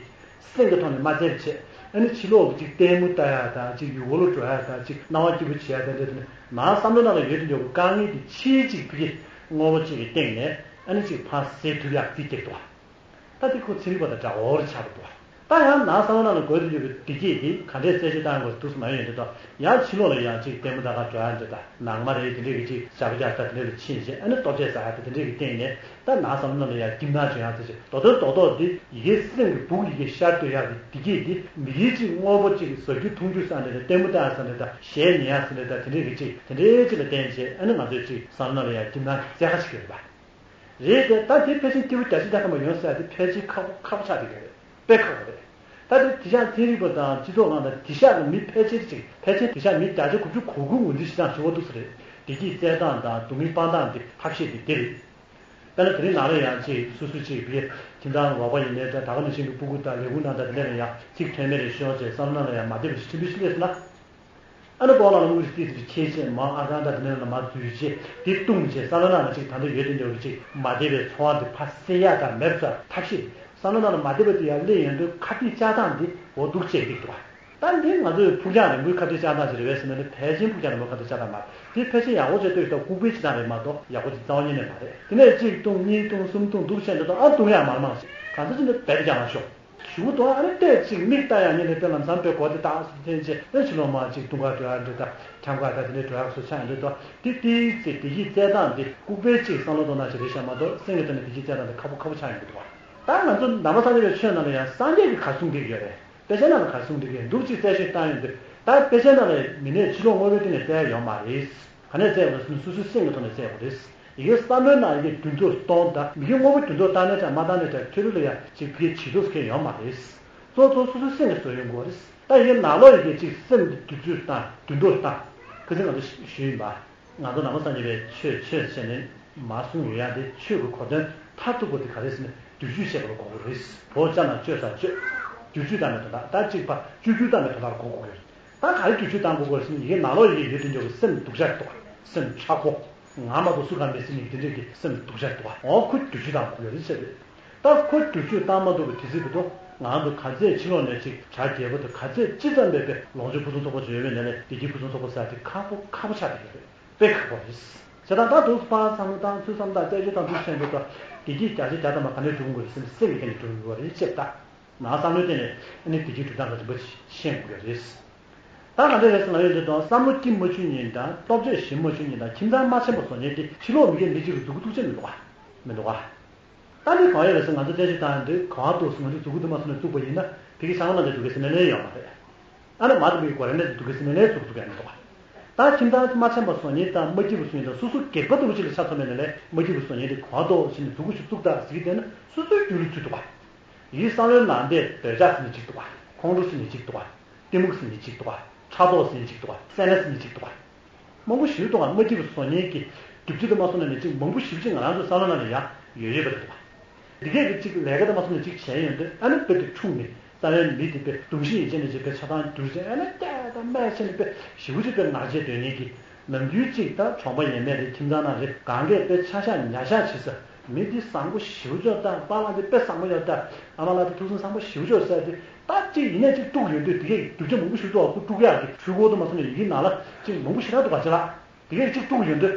སེམས་ཀྱི་ཐོག་ནས་མ་བཙལ་བྱས། ཨ་ནི་ཕྱི་ལོགས་ཀྱི་ཅིག་ལྟད་མོ་ལྟ་ཡག་དང་ཅིག་ཡུལ་སྐོར་ལ་འགྲོ་ཡག་དང་ཅིག་སྣང་བ་སྐྱིད་པོ་བྱེད་ཡག་དང་འདྲ་དེ་ནི་ནང་བསམ་བློ་ནང་ལ་ཡོད་དུ་འཇོག་གི་དཀའ་ངལ་དེ་ཕྱིའི་ཅིག་ཕ་གི་དངོས་པོ་ཅིག་གི་སྟེང་ནས་ཨ་ནི་ཅིག་ཕར་སེལ་ཐུབ་ཡག་རྩིས་སྐྱེལ་འདུག་བ། ད་དེ་ཁོ་ཚན་རིག་པ་དང་འདྲ་བོ་རེ་ཆགས་འདུག་བ། ད་ཡང་ནང་བསམ་བློ་ནང་ལ་འགོས་དུ་འཇུག་གི་བདེ་སྐྱིད་དེ་ག་འདྲས་རྩད་གཅོད་བཏང་དགོས་འདུག་སེ་མ་ཡོང་དུས་དང་ཡང་ཕྱི་ལོགས་ལ་ཡང་ཅིག་ལྟད་མོ་ལྟ་ག་འགྲོ་ཡག་འདྲ་དང་ནང་མ་རེད་དེ་འདྲས་ཀྱི་ཅིག་ཞབས་བཀྱག་ལྟ་དེ་འདྲས་ཀྱི་ཅིག་ཞབས་བཀྱག་ལྟ་དེ་འདྲས་ཀྱི་སྟེང་ནས་ད་ནང་བསམ་བློ་ནང་ལ་ཡང་སྐྱིད་སྣང་བྱུང་ཡག་ཚེ་ཅིག་རྡོག་རྡོག་རྡོག་རྡོག་དེ་ཡི་གེ་སེམས་ཀྱི་སྦུག་ཡི་གེ་ཤར་སྡོད་ཡག་གི་བདེ་སྐྱིད་དེ་མི་གིས་ཅིག་དངོས་པོ་ཅིག་ཟ་རྒྱུ་འཐུང་རྒྱུ་ས་འདྲ་དང་ལྟད་མོ་ལྟ་ཡག་ས་འདྲ་དང་གཞས་ཉན་ཡག་ས་འདྲ་དང་དེ་འདྲས་ཀྱི་ཅིག་དེ་འདྲས་ཅིག་ལ་བརྟེན་བྱས་ཨ་ནི་ང་ཚོས་ཅིག་བསམ་བློ་ནང་ལ་ཡང་སྐྱིད་སྣང་གི་རྩལ་ཁ་ཞིག་ཡོད་རེད་པ། རེད་དེ་ད་དེ་ཕལ་ཆེར་སྐྱེས་བུ་བརྒྱ་ཆ་བརྒྱ་ཐམ་པ་ཡོང་ས་དེ་ཕལ་ཆེར་ཁག་པོ་ཁག་པོ་ཆགས་བསྡད་ཀྱི་རེད། དཔེ་ཁག་པོ་རེད། ད་དེ་དེང་སང་ཚན་རིག་པ་དང་སྤྱི་ཚོགས་ནང་དང་དེང་སང་གི་མི་ཕལ་ཆེར་ཅིག་ཕལ་ཆེར་དེང་སང་མི་བརྒྱ་ཆ་དགུ་བཅུ་གོ་དགུ་ངོས་འཛིན་བྱེད་སྟངས་བྱེད་འོ་འདུག་ས་རེད། བདེ་སྐྱིད་བཙལ་སྟངས་དང་སྡུག་བསྔལ་སྤང་སྟངས་དེ་ཐབས་ཤེས་དེ་དེ་རེད། དཔེར་ན་དེ་རིང་ནང་ལ་ཡང་ཅིག་སོ་སོ་ཅིག་བི་ཁྱིམ་ཚང་ལོག་པ་ཡིན་ནའི་འདྲ་ད་ག་ནང་བཞིན་གྱི་སྤུ་གུ་དང་ལས་ཁུངས་ནང་དང་དེ་འདྲ་ལ་ཡང་ཚིག་ཐོན་མེད་རེ་ཤོར་བྱས་བསམ་བློ་ནང་ལ་ཡང་མ་བདེ་བ་ཞིག་ཕྲན་བུ་ཞིག་སླེབས་སོང་ན། ཨ་ནི་སྤོ་ལགས་ལ་དངུལ་ཏིག་ཙམ་ཁྱེར་བྱས་མར་ཨ་ཁང་དང་དེ་འདྲ་ལ་མར་འཛུལ་བྱས་དེ་བཏུང་བྱས་བསམ་བློ་ནང་ལ་ཅིག་ད་ལྟ་ཡོད་དེ་འདྲ་བ་ཅིག་མ་བདེ་བའི་ཚོར་བ་དེ་ཕར་སེལ་ཡག་དང་མེད་པ་ཚོ་ཐབས་ཤེས་བསམ་བློ་ནང་ལ་མ་བདེ་བ་དེ་ཡར་སླེབས་ཡོང་དུས་ཁ་གཏད་བཅག་སྟངས་དེ་འོ་འདུག་བྱས་འགྲིག་འདུག་བ། ད་འདི་ང་ཚོས་ཕུགས་རྒྱང་རིང་པོའི་ཁ་གཏད་བཅག་སྟངས་ཤིག་རེད་པས་ཟེར་ན་ནི་ཕལ་ཆེར་ཕུགས་རྒྱང་རིང་པོའི་ཁ་གཏད་བཅག་སྟངས་མ་རེད། དེ་ཕལ་ཆེར་ཡག་པོ་བྱས་ལྟོས་ཤིག་ལྐུགས་པའི་བྱེད་སྟངས་རེད་མ་གཏོགས་ཡག་པོ་ཅིག་རྩ་བ་ཉིད་ནས་མ་རེད། དེ་ནས་གཅིག་བཏུང་གཉིས་བཏུང་གསུམ་བཏུང་འདུག་བྱས་འདུག་ཨ་བཏུང་ཡག་མར་མང་ཞིག་གང་ཚ་ཅི་འདྲ་བེད་ཀྱང་མ་ཤོག་ཞུ་གི་འདུག་ཨ་ནི་བལྟས་ཅིག་མིག་ལྟ་ཡག་ཉིད་ནས་དཔེ་ལམ་སང་དཔེ་གོ་དེ་རྟགས་སུ་འཐེན་བྱས་ཨེ་ཕྱི་ལོགས་མར་ཅིག་བཏུང་ག་འགྲོ་ཡག་འདྲ་དང་ཁྲམ་ག་དང་དེ་འདྲ་འགྲོ་ཡག་སོགས་ཆགས་ཡོང་གི་འདུག་དེ་དེའི་ཚེ་བདེ་སྐྱིད་བཙལ་སྟངས་དེ་ལྐུགས་པའི་ཅིག་བསམ་བློ་གཏོང་སྟངས་ཤིག་རེད་ཤག་མ་གཏོགས་སེམས་ཀྱི་ཐོག་ནས་བདེ་སྐྱིད་བཙལ་སྟངས་དེ་ཁག་པོ་ཁག་པོ་ཆགས་ཡོང་གི་འདུག་ད་ང་ཚོ་ནང་པ་སངས་རྒྱས་པའི་ཆོས་ནང་ལ་ཡང་སངས་རྒྱས་ཀྱིས་ག་གསུངས་བསྡད་ཀྱི་ཡོད་རེད། དཔེ་ཆའི་ནང་ལ་ག་གསུངས་བསྡད་ཀྱི་ཡོད་འདུག་ཅིག་རྩད་གཅོད་བཏང་ཡོང་དུས་ད་དཔེ་ཆའི་ནང་ལ་མི་ནས་ཕྱི་ལོགས་དངོས་པོའི་སྟེང་ནས་བཙལ་ཡག་ཡོད་མ་རེད། ག་ནས་བཙལ་དགོས་ཟེར་ན་སོ་སོའི་སེམས་ཀྱི་ཐོག་ནས་བཙལ་དགོས་རེད། ཡི་གེ་བསམ་བློའི་ནང་ཡི་གེ་འདུ་འཛོམས་གཏོང་དང་མི་གི་དངོས་པོ་འདུ་འཛོམས་བཏང་ནས་ཀྱང་མ་བཏང་ནས་ཀྱང་ཁྱོད་རང་ལ་ཡང་ཅིག་ཕ་གིའི་བྱེད་ཐུབ་མཁན་ཡོད་མ་རེད། གཙོ་གཙོ་སོ་སོའི་སེམས་ཀྱི་བཟོ་ཡོང་དགོས་རེད། ད་ཡི་གེ་ནང་ལོགས་ཡི་གེ་ཅིག་སེམས་འདི་འདུ་འཛོམས་བཏང་འདུ་འཛོམས་བཏང་། ཁ་སང་ང་ཚོ་ཞུས་ཡིན་པ། ང་ཚོ་ནང་པ་སངས་རྒྱས་པའི་ཆོས་ཆོས་བྱས་ནས་མ་གསུངས་ཡོད་ཡ་དེ་ཆོས་ཀྱི་གོ་དོན་མཐར་ཐུག་པ་དེ་ག་རེ་ཟེར་ན་བསྒྱུར་བཅོས་བྱེད་པ་ལ་གོ་དགོས་རེད། བོད་ཅག་ན་བཅོས་ས་བཅོས། བསྒྱུར་བཅོས་བཏང་མེད་དོན་དག་ད་གཅིག་པ་བཅོས་བསྒྱུར་བཏང་མེད་དོན་དག་ལ་གོ་དགོས་རེད། ད་ག་རེ་བསྒྱུར་བཅོས་བཏང་དགོས་དགོས་ཟེར་ན་ཡི་གེ་ནང་ལོགས་ཡི་གེ་ཡོད་དུ་འཇོག་གི་སེམས་སྡུག་ཅག་འདུག་སེམས་ཆག་སྒོ། ང་མ་གཏོགས་སུ་གང་མེད་ཟེར་ནས་དེ་འདྲས་ཀྱི་སེམས་སྡུག་ཅག་འདུག་བ། འོ་ཁོ་བསྒྱུར་བཅོས་བཏང་དགོས་ཀྱི་རེད་ཟེར་རེད། ད་ཁོ་བསྒྱུར་བཅོས་བཏང་མ་ཐུབ་པའི་དུས་ཚོད་དེ་ཚོ་ང་ཚོ་ག་ཚད་ཕྱི་ལོགས་ནས་ཅིག་བྱ་རྒྱལ་པོ་དང་ག་ཚད་ཅི་ཙམ་པའི་དཔེ་ལོངས་སྤྱོད་ཕུན་སུམ་ཚོགས་པ་ཅིག་ཡོད་པའི་ནང་ནས་བདེ་སྐྱིད་ཕུན་སུམ་ཚོགས་པ་ཟེར་དེ་ཁག་པོ་ཁག་པོ་ཆགས་བསྡད་ཀྱི་རེད། དཔེ་ཁག་པོ་རེད། བྱས་ཙང་ད་དུང་ཕར་བསམ་བློ་བཏང་ཚུར་བསམ་བློ་བཏང་རྩད་གཅོད་བཏང་ཚུལ་ཆེན་པོ་དང་བདེ་སྐྱིད་བརྒྱ་ཆ་བརྒྱ་ཐམ་པ་ག་ནས་སྒྲུབ་དགོས་རེད་ཟེར་ན་སེམས་ཀྱི་སྟེང་ནས་སྒྲུབ་དགོས་རེད་ཅེས་ད། ནང་བསམ་བློའི་སྟེང་ནས་ཨ་ནི་བདེ་སྐྱིད་སྒྲུབ་སྟངས་ལ་རིམ་པ་ཤེས་དགོས་ཀྱི་རེད། ད་ག་འདྲ་རེད་ཟེར་ན་ཡོད་འདི་དང་བསམ་བློ་སྐྱིད་མ་བཅུག་མཁན་དང་སྟོབས་ཆེ་ཞིམ་མ་བཅུག་མཁན་དང་ཁྱིམ་ཚང་མ་ཆེན་པོ་བཟོ་མཁན་དེ་ཕྱི་ལོགས་མི་སྒེར་མི་གཅིག་གི་སྡུག་གུ་ཐུག་ཆེ་མི་འདུག་ག་མི་འདུག་ག་ད་འདི་གང་ཡོད་རེད་ཟེར་ང་ཚོ་བཙན་ཤེད་བཏང་ཡོང་དུས་གང་ཐུག་ང་ཚོ་མཛུབ་གུ་དུ་མ་སོང་ནས་བཙུགས་པ་ཡིན་ན་དེ་གི་ཤང་ན་འདི་འདུག་གི་ཟེར་ནས་ལན་ཡོད་མ་རེད། ཨ་ནི་མ་དུ་མི་གི་གོ་རེ་ནས་འདུག་གི་ཟེར་ནས་ལན་བཙུགས་ཐུབ་ཀྱི་མི་འདུག་བ། ད་ཁྱིམ་ཚང་མ་འཆམ་པ་བཟོ་མཁན་དང་མ་སྐྱིད་པ་བཟོ་མཁན་དང་སོ་སོ་སྒེར་པ་ལྟ་བུ་ཅིག་ལ་ཆ་མཚོན་པ་ཡིན་ན་ལས་མ་སྐྱིད་པ་བཟོ་མཁན་དེ་གང་ཐུག་ཟེར་ནས་མཛུབ་གུ་ཞིག་བཙུགས་ད་ཟེར་གི་བསྡད་ན་སོ་སོའི་རྒྱུད་ལ་ཚུད་འདུག་བ། ཡིད་བསམ་བློའི་ནང་དེ་འདོད་ཆགས་ཟེར་ནས་གཅིག་འདུག་བ། ཁོང་ཁྲོ་ཟེར་ནས་གཅིག་འདུག་བ། གཏི་མུག་ཟེར་ནས་གཅིག་འདུག་བ། ཕྲག་དོག་ཟེར་ནས་གཅིག་འདུག་བ། སེར་སྣ་ཟེར་ནས་གཅིག་འདུག་བ། མང་པོ་ཞིག་འདུག་བ། མ་སྐྱིད་པ་བཟོ་མཁན་གྱི་རྒྱུ་ཆ་དུ་མ་སོང་ན་ནི་གཅིག་མང་པོ་ཞིག་ཅིག་ང་རང་ཚོའི་བསམ་བློ་ནང་ལ་ཡང་ཡོད་ཡོད་པ་རེད་འདུག་བ། འདི་གས་ཀྱི་གཅིག་ལས་ཀ་དུ་མ་སོང་ན་གཅིག་བྱས་ཡོང་དུས་ཨ་ནི་དཔེ་དེ་འཁྲུགས་ནས་རྩ་བའི་མི་དེ་དཔེ་གདུང་ཤེས་ཡིན་ཅེ་ནས་ཅིག་དཔེ་ཆ་ཚང་བསྒྱུར་ཅེ་ཨ་ནི་སྐད་དང་སྨད་ཆེ་ནས་དཔེ་ཞེ་པོ་ཅིག་དཔེ་ངར་བྱས་སྡོད་མཁན་གྱི། ནམ་རྒྱུན་གཅིག་ད་གྲོང་པ་ཡས་མས་རེད། ཁྱིམ་ཚང་ནང་རེད། གང་གས་དཔེ་ཆ་བཞག་ཉ་བཞག་བྱེད་ས། མི་འདི་བཟང་པོ་ཞེ་པོ་ཅིག་དང་པཱ་ལགས་འདི་དཔེ་བཟང་པོ་ཡོད་ད། ཨ་མ་ལགས་འདི་ཐུགས་སེམས་བཟང་པོ་ཞེ་པོ་ཅིག་ཟེར་ཏེ་ད་གཅིག་ཡིན་ནས་གཅིག་དཀྲུགས་ཡོང་དུས་དེ་གས་རྒྱུ་ཆ་མང་པོ་ཞིག་འདུག་བ། ཁོ་དཀྲུགས་ཡག་གི་འཕྲུལ་འཁོར་དུ་མ་སོང་ནས་ཡི་གེའི་ནང་ལ་གཅིག་མང་པོ་ཞེ་དྲག་འདུག་ག་ཅི་ལགས། དེ་གས་གཅིག་དཀྲུགས་ཡོང་དུས་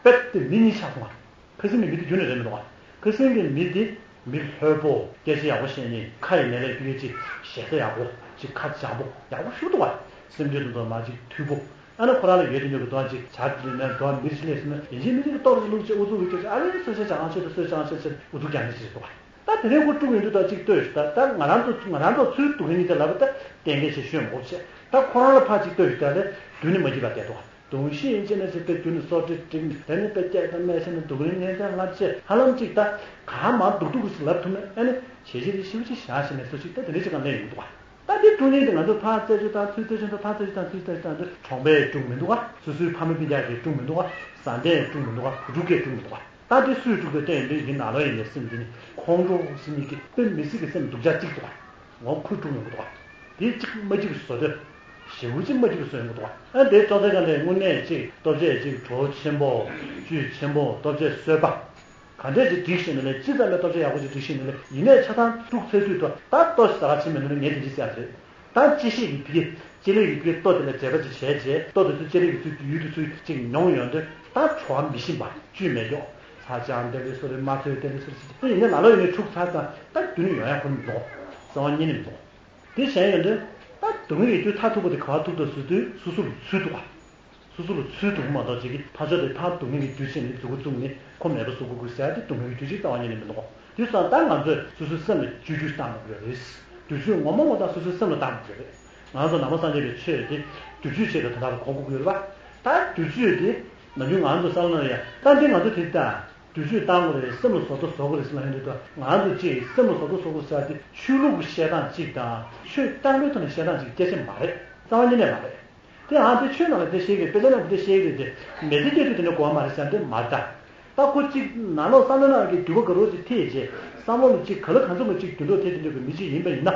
དཔེ་དེ་མི་གཉིས་ཆགས་སོང་བ། ཁ་སང་གི་མི་དེ་རྒྱུན་ནས་རེད་མི་འདུག་བ། ཁ་སང་གི་མི་དེ་མི་ལྷོད་པོ། སྐད་ཆ་ཡག་པོ་བཤད་མཁན། ཁ་ཡི་ནས་ལས་དེ་གས་ཅིག་ཞེ་ས་ཡག་པོ། ཅིག་ཁ་འཇམ་པོ་ཡག་པོ་ཞིག་འདུག་བ། སེམས་རྒྱུད་དུ་འདུག་མ་ཅིག་དུལ་པོ། ཨ་ནི་ཁོ་རང་ལ་ཡོད་དེ་ཉོ་གི་དོན་ཅིག་བྱ་དེ་ནས་འགྲོ་མི་རིགས་ལས་སུ་ན་ཡིན་གཅིག་མིན་གཅིག་གི་ལྟོ་རེ་བླུགས་བྱས་ཨུ་ཚུགས་ཀྱི་ཁྱེད་ཨ་ལེ་སོ་ཆ་ཅང་ཨང་ཆོད་དུ་སོ་ཅང་ཆོད་ཆེད་ཨུ་ཚུགས་ཀྱང་ནི་ཅིག་འདུག་བ། ད་དེ་རིང་ཁོ་དཀྲུག་ཡོང་དུས་ད་ཅིག་ལྟོས་ཤིག་ད་ད་ང་རང་ཚོ་ང་རང་ཚོ་ཚུར་འདུག་མཁན་གཉིས་དེ་ལབ་པ་ད་གཏན་འཁེལ་བྱས་ཤོད་མ་དགོས་བྱས། ད་ཁོ་རང་ལ་ཕར་ཅིག་ལྟོས་ཤིག་ད་ལས་དུས་ནི་མ་སྐྱིད་པ་བསྡད་འདུག་བ། གདུང་ཤེས་ཡིན་ཅེ་ན་ཅིག་དཔེ་རྒྱུ་ནི་སོ་ཏྲི་ཏྲིག་ནི་དེ་ནི་དཔེ་སྐྱེས་དང་སྨད་ཆེ་ནི་སྡུག་རིང་ངན་དང་ལྔ་བཅས་ཧ་ལམ་ཅིག་ད་གང་མང་སྡུག་སྡུག་གི་ལབ་ཐུབ་ན་ཨ་ནི་བྱས་རྗེས་དེ་ཤིབ་ཅིག་བཞག་ཤེས་ནས་སུ་ཅིག་ད་དེ་འདྲ་ཅིག་གང་ལེན་ཡོང་འདུག་བ། ད་འདི་དཀྲུག་མཁན་དེ་ང་ཚོ་ཕར་རྩད་གཅོད་དང་ཚུར་རྩད་གཅོད་དང་ཕར་རྩད་གཅོད་དང་ཚུར་རྩད་གཅོད་དང་འདི་གྲོང་པས་དཀྲུག་མི་འདུག་བ། སོ་སོའི་ཕ་མ་སྤུན་ཀྱག་གིས་དཀྲུག་མི་འདུག་བ། བཟའ་ཟླས་དཀྲུག་མི་འདུག་བ། བུ་ཕྲུག་གིས་དཀྲུག་མི་འདུག་བ། ད་འདི་སུས་དཀྲུག་དེ་བསྟན་འདི་ཡིན་ན་ལོ་ཡིན་ནས་སེམས་འདི་ནི་ཁོང་ཁྲོ་ཟེར་མཁན་གྱི་དཔེ་མི་སྲིད་ཀྱི་སེམས་སྡུག་ཅག་གཅིག་འདུག་བ། ངོ་ཁུ་དཀྲུག་མི་འདུག་བ། དེ་གཅིག་མ་གཅིག་བཟོ་དོད་ཞེ་པོ་གཅིག་མ་གཅིག་བཟོ་ཡོང་གི་འདུག་བ། ཨ་འདི་ཅོག་ཙེ་ག་ནས་དངོས་གནས་གཅིག་ལྟོ་ཆས་གཅིག་བྲོ་ཆེན་པོ་བཅུད་ཆེན་པོ་ལྟོ་ཆས་གསོལ་པ། ག་འདྲས་ཅིག་སྒྲིག་ཤེས་ན་ལས་ཅི་ཙམ་ལས་ལྟོ་ཆས་ཡག་པོ་ཅིག་སྒྲིག་ཤེས་ན་ལས་ཡིན་ནས་ཆ་ཚང་བཙུགས་ཚར་དུས་དོ་ད་ལྟོ་ཞིག་ཟ་ག་ཕྱིན་མེད་ན་ངས་དེ་འདྲ་ཟེར་ཡ་རེད། ད་ཅི་ཤེས་ཀྱི་ཕི་གེ་ཅི་ལས་ཀྱི་ཕི་གེ་ལྟོ་དེ་ལ་མཛེས་པ་ཅིག་བྱས་རྗེས་ལྟོ་དེ་ཚོ་ཅི་ལས་ཀྱི་ཚུལ་གྱི་ཡུལ་དུ་ཚུལ་ཅིག་མྱོང་ཡོང་དུས་ད་བྲོ་བ་མི་ཞིམ་པ་བཅུད་མེད་ཀྱོག་ཚ་ཅང་དེ་ལས་སོ་རེ་མ་ཚོས་དེ་ལས་སོ་རེ་ཅིག་ཡིན་ནས་ལ་ལོ་ཡིན་ནས་འཁྲུག་ཚར་ཙང་ད་རྒྱུ་ནི་ཡོང་ཡ་ཁོ་མི་འདུག་རྩ་བ་ཉིད་ནས་མི་འདུག་དེ་གཞན་ཡོད་དུས་ད་སྡུག་བསྔལ་གྱི་རྒྱུ་མཐར་ཐུག་པ་དེ་ག་བ་ཐུག་ཐུབ་ཟེར་དུས་སོ་སོ་ལ་ཚུད་འདུག་ག་སོ་སོ་ལ་ཚུད་འདུག་མ་གཏོགས་ཅིག་གིས་ཕར་ཕྱོགས་དེ་ཕར་སྡུག་བསྔལ་གྱི་རྒྱུ་བྱས་ནས་མཛུབ་གུ་བཙུགས་ནས་ཁོ་མེད་པ་བཟོ་དགོས་དགོས་ཟེར་ཏེ་སྡུག་བསྔལ་གྱི་རྒྱུ་ཅིག་རྩ་བ་ཉིད་ནས་མི་འདུག་དེ་སོང་ད་ང་ཚོས་སོ་སོའི་སེམས་ལ་བཅོས་བསྒྱུར་བཏང་དགོས་རེད། བསྒྱུར་བཅོས་ངོ་མ་ངོ་ཐག་སོ་སོའི་སེམས་ལ་བཏང་དགོས་རེད། ང་ཚོ་ནང་པ་སངས་རྒྱས་པའི་ཆོས་དེ་བསྒྱུར་བཅོས་བྱེད་པའི་དོན་དག་ལ་གོ་དགོས་ཀྱི་ཡོད་རེད་པ། ད་བསྒྱུར་བཅོས་དེ་ནམ་རྒྱུན་ང་ཚོ་བསམ་བློ་ནང་ཡ་ད་འདི་ང་ཚོ་དེ་ལྟ། བསྒྱུར་བཅོས་བཏང་དགོས་རེད། སེམས་ལ་བཟོ་ལྟ་བཟོ་དགོས་རེད་ཟེར་ལབ་ཡོང་དུས་ད་ང་ཚོ་གཅིག་སེམས་ལ་བཟོ་ལྟ་བཟོ་དགོས་ཟེར་ཏེ་ཆོས་ལུགས་ཀྱི་བཤད་སྟངས་གཅིག་དང་ཆོས་བཏང་པའི་ཐོག་ནས་བཤད་སྟངས་གཅིག་སྐད་ཆ་མ་རེད། རྩ་བ་ཉིད་ནས་མ་རེད། དེ་ཨང་དེ་ཆོས་ནང་ལ་དེ་བཤད་ཀྱི་དཔེ་ཆ་ནང་དེ་བཤད་ཀྱི་རེད་དེ་མི་ཚེ་སྐྱེལ་དུས་དེ་འདྲ་དགོས་པ་མ་རེད་ཟེར་དེ་མ་རེད་ད། ད་ཁོ་གཅིག་ནང་ལོགས་བསམ་བློ་ནང་གི་འདུལ་བ་དགའ་རབ་ཅིག་ཐེག་རྗེས་བསམ་བློ་ལ་གཅིག་ག་ལ་གང་འཚམ་ལ་གཅིག་འགྱུར་ལྡོག་ཐེབས་དེ་འདྲ་གི་མི་གཅིག་ཡིན་པ་ཡིན་ན།